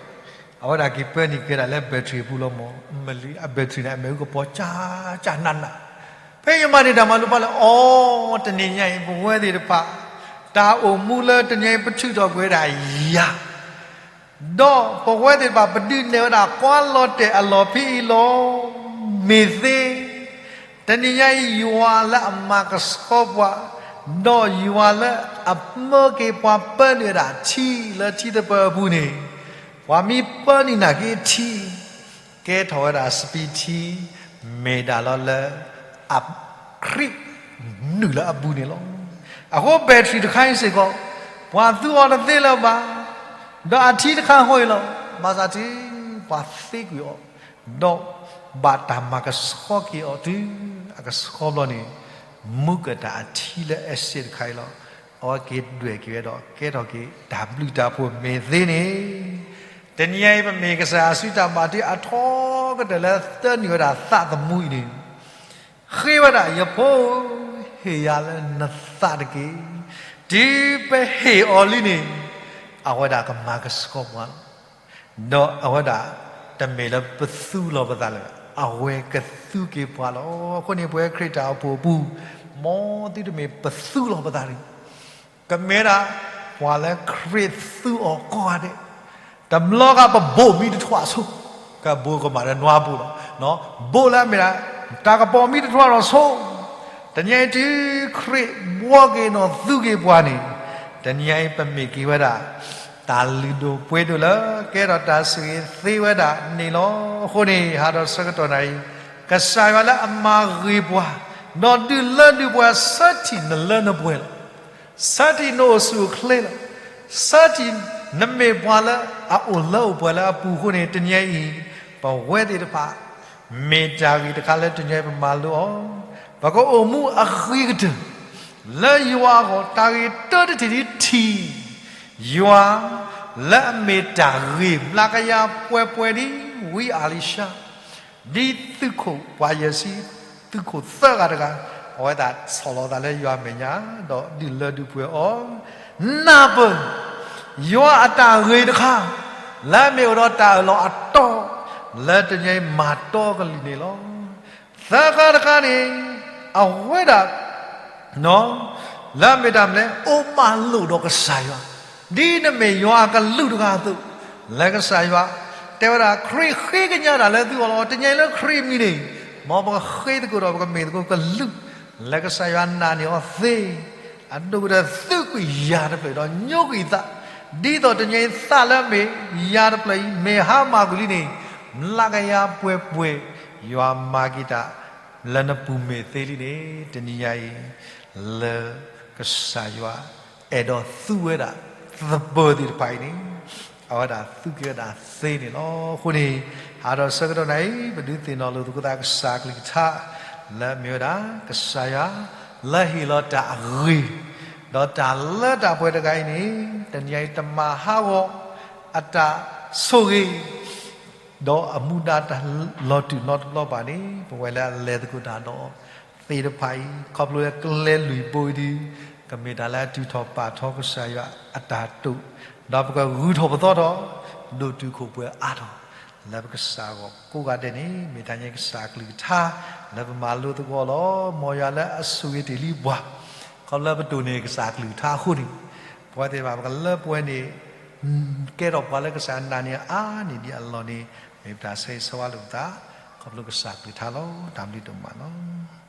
အဝဲဒၣ်က့ၤပၢနုာ်ကဲဒၣ်လၢ battery အပူၤလီၤမၢ်, မ့ၢ်လၢအ battery န့ၣ် အမ့ၣ်အူကပီၤ ကၢ်ကၢ်နးနး, ဖဲယမၤန့ၢ်တၢ်မၤလိပာ်လၢ အီ တနံၤညါအံၤ ပဝဲသ့ၣ်တဖၣ် တၢ်အိၣ်မူလၢတနံၤညါအံၤ ပထုးထီၣ်ကွံာ်ဝဲဒၣ်ယၤ ဒီးပဝဲသ့ၣ်တဖၣ် ပဒုးနဲၣ်ဝဲဒၣ် ကွၢ်လီၤတဲာ်အလီၢ်ဖဲအံၤလီၤ. မ့ၢ်သ့ တနံၤညါအံၤ ယွၤလၢအမၤကဆှီပှၤ, ဒီးယွၤလၢအမၢက့ၤပှၤပၢနုာ်ဝဲဒၣ်ထံလၢထံသပၢၤအပူၤန့ၣ်, ပှၤမ့ၢ်ပၢနုာ်နာ်က့ထံ ကဲထီၣ်ဝဲဒၣ်စပံးထံ, မ့ၢ်ဒၣ်လီၤလၢ အ ခရံာ် နုာ်လၢအပူၤန့ၣ်လီၤ. အဃိ battery တခါအံၤစ့ၢ်ကီး ပှၤသူအီၤတသ့လၢၤဘၣ်, ဒီးအထံတခါဃီအံၤလီၤ. ဘၣ်ဆၣ်တုၤပှၤသ့ကွံာ်အီၤ, ဒီးဘၣ်တၢ်မၤကဆှီက့ၤအီၤတုၤအကဆှီဘျီန့ၣ်, မူကတၢ်အထံလၢ acid တခါအံၤလီၤ. အဝဲက့ၤဒွဲၣ်က့ၤဝဲဒီး ကဲထီၣ်က့ၤတၢ်ဘျုးတၢ်ဖှိၣ်မ့ၢ်သ့န့ၣ်, တနံၤအံၤပမ့ၢ်ကစၢ်အစုတၢ်ဘၣ်တ့အထီကတၢၢ်လၢသၢနံၣ်ဝဲဒၣ်သးသမူအံၤန့ၣ် ဃ့ဝဲဒၣ် ယဖိဧၢ, ဟ့ၣ်ယၤလၢနသးတက့ၢ်. တုၤပဟ့ၣ်အီၤလံန့ၣ်, အဝဲဒၣ်ကမၤကဆှီပှၤလီၤ. ဒီးအဝဲဒၣ်တမ့ၢ်လၢပသူလီၤပသးလၢၤ, အဝဲကသူက့ၤပှၤလီၤ. အဃိန့ၣ် ပဝဲခရံာ်တၢ်အိၣ်ဖှိၣ်အပူၤ, မ်သုတမ့ၢ်ပသူလီၤပသးတဂ့ၤ ကမ့ၢ်ဒၣ် ပှၤလၢခရံာ်သူအီၤကိးဂၤဒဲး, တဘျီဂၤပဘိးမံတထွးဆိ, ကဘိးကမၣ်ဒီးနွါဘိးလီၤ, ဘိးလၢအမ့ၢ်ဒၣ် တၢ်ကပီၤမံတထွးဒီးဆိ, တနံၤအံၤတုၤခရံာ်ဘှီက့ၤနီၢ်သူက့ၤပှၤန့ၣ်, တနံၤအံၤပမ့ၢ်က့ၤဝဲဒၣ် တၢ်လုၢ်ဒိၣ်ပှ့ၤဒိၣ်လၢ ကဲထီၣ်တၢ်ဆိၣ်ဂ့ၤသ့ဝဲဒၣ်န့ၣ်လီၤ. အဃိန့ၣ် ဟးဒီးဆၢကတီၢ်နၤအံၤ, ကစၢ်ယွၤလၢအမၤဂ့ၤပှၤ, ဒီးဒုးလၢဒုးပှၤ ဆၢထံၣ်နလၢနပှဲၤလီၤ. ဆၢထံၣ်နအိၣ်ဆူၣ်အိၣ်ချ့လီၤ. ဆၢထံၣ်နမ့ၢ်ပှၤလၢအအိၣ်လၢအိၣ်ပှဲၤလၢအပူၤအဃိန့ၣ် တနံၤအံၤ ပဝဲသ့ၣ်တဖၣ် မ့ၢ်တၢ်ဂ့ၢ်တခါလၢတနံၤအံၤပမၤလိအီၤ, ပကအိၣ်မူအဂ့ၤကတၢၢ် လၢယွၤအဂီၢ် တၢ်ဂ့ၤတၢတထံၣ်ဒ်ထံၣ် ယွၤ လၢအမ့ၢ်တၢ်ဂ့ၤမျးကယၤပှဲၤပှဲၤဒ်ဝံအၤလံၤၡါ, ဒ်သုးခိၣ်ပှၤယဲၢ်ဆံ သုးခိၣ်သၢဂၤတဂၤ, အဝဲသ့ၣ်ဆီၣ်လီၤသးလၢယွၤမဲာ်ညါ ဒီးဒုးလၢဒုးပှဲၤအီၤ, နၢ်ပၢၢ် ယွၤအတၢ်ဂ့ၤတခါ လၢအမ့ၢ်အိၣ်ဒီးတၢ်အၢၣ်လီၤအတီ လၢတနံၤအံၤမၤတီကလုၢ်န့ၣ်လီၤ. သၢခါတခါန့ၣ် အဝဲဒၣ် လၢအမ့ၢ်တၢ်မနုၤလဲၣ် အိၣ်မၤလိာ်ဒီးကစၢ်ယွၤ, ဒ်နမ့ၢ်ယွၤအကလူးတဂၤအသိး, လၢကစၢ်ယွၤ တဲဝဲဒၣ် ခရံာ်ဃ့ကညးတၢ်လၢသုဂီၢ်လီၤ. တနံၤအံၤလၢခရံာ်မံၤန့ၣ် မ်ပကဃ့သကိးဒီးပကမ့ၢ်သကိးကလုး လၢကစၢ်ယွၤနာ်န့ၢ်အီၤသ့ အဒိၣ်ကတၢၢ်သုးကွံာ်ယၤတဖျၢၣ်ဒီးညိကွံာ်သး, ဒ်သိးတနံၤအံၤသးလၢအမ့ၢ်ယၤတဖျၢၣ်အံၤ မ့ၢ်ဟါမၢ်ကွံာ်လံန့ၣ် မျးကယၤပှဲၤပှဲၤ ယွၤမၤက့ၤတၢ် လၢနပူၤမ့ၢ်သ့လံန့ၣ် တနံၤညါအံၤ လၢကစၢ်ယွၤအဲၣ်ဒိးသူဝဲဒၣ်သပၢၤသ့ၣ်တဖၣ်အံၤန့ၣ် အဝဲဒၣ်သူက့ၤဝဲဒၣ်သ့န့ၣ်လီၤ. အဃိန့ၣ် ဟါဒီးဆၢကတီၢ်နၤအံၤ ပဒုးသ့ၣ်နီၣ်လိာ်သကိးသးကစၢ်ကလုၢ်ကထါ လၢအမ့ၢ်ဝဲဒၣ် ကစၢ်ယွၤ လၢဟ့ၣ်လီၤတၢ်အဂ့ၤ ဒီးတၢ်လၢတၢ်ပှဲၤတဂၤအံၤန့ၣ် တနံၤအံၤတမၤဟးဂီၤ အတၢ်ဆိၣ်ဂ့ၤ ဒီးအမူဒါတၢ်လီၤတူာ်နီတဘျီဘၣ်န့ၣ် ပဝဲလၢအလဲၤသကိးတၢ်ဒီးသ့ၣ်တဖၣ်အံၤ ခီဖျိလၢကျဲလုၢ်ဘိအံၤဒီး ကမ့ၢ်တၢ်လၢအတုၤထီၣ်ပာ်ထီကစၢ်ယွၤအတၢ်တိာ်, ဒီးပကဂုၤထီၣ်ပသီထီၣ် ဒိၣ်တုာ်ခိၣ်ပှဲၤအါထီၣ် လၢပကစၢ်အဂီၢ်ကိးဂၤဒဲးန့ၣ် မ့ၢ်တၢ်ညါကစၢ်ကလုၢ်ကထါ လၢပမၤလိသကိးလီၤ. မ်ယွၤလၢအဆိၣ်ဂ့ၤတ့ၢ်လံပှၤ ခီဖျိလၢပတိၢ်န့ၢ်ကစၢ်ကလုၢ်ကထါအဃိန့ၣ် ပဝဲသ့ၣ်တဖၣ်ပကလၢပှဲၤန့ၣ် ကဲထီၣ်ပှၤလၢကစၢ်နာ်န့ၢ်အါန့ၢ်ဒံးအလီၢ်န့ၣ် မ့ၢ်ပတၢ်ဆၢဂ့ၤဆၢဝါလိာ်ပသး ခီဖျိကစၢ်ကလုၢ်ကထါလီၤ. တၢ်ဘျုးဒိၣ်မးလီၤ.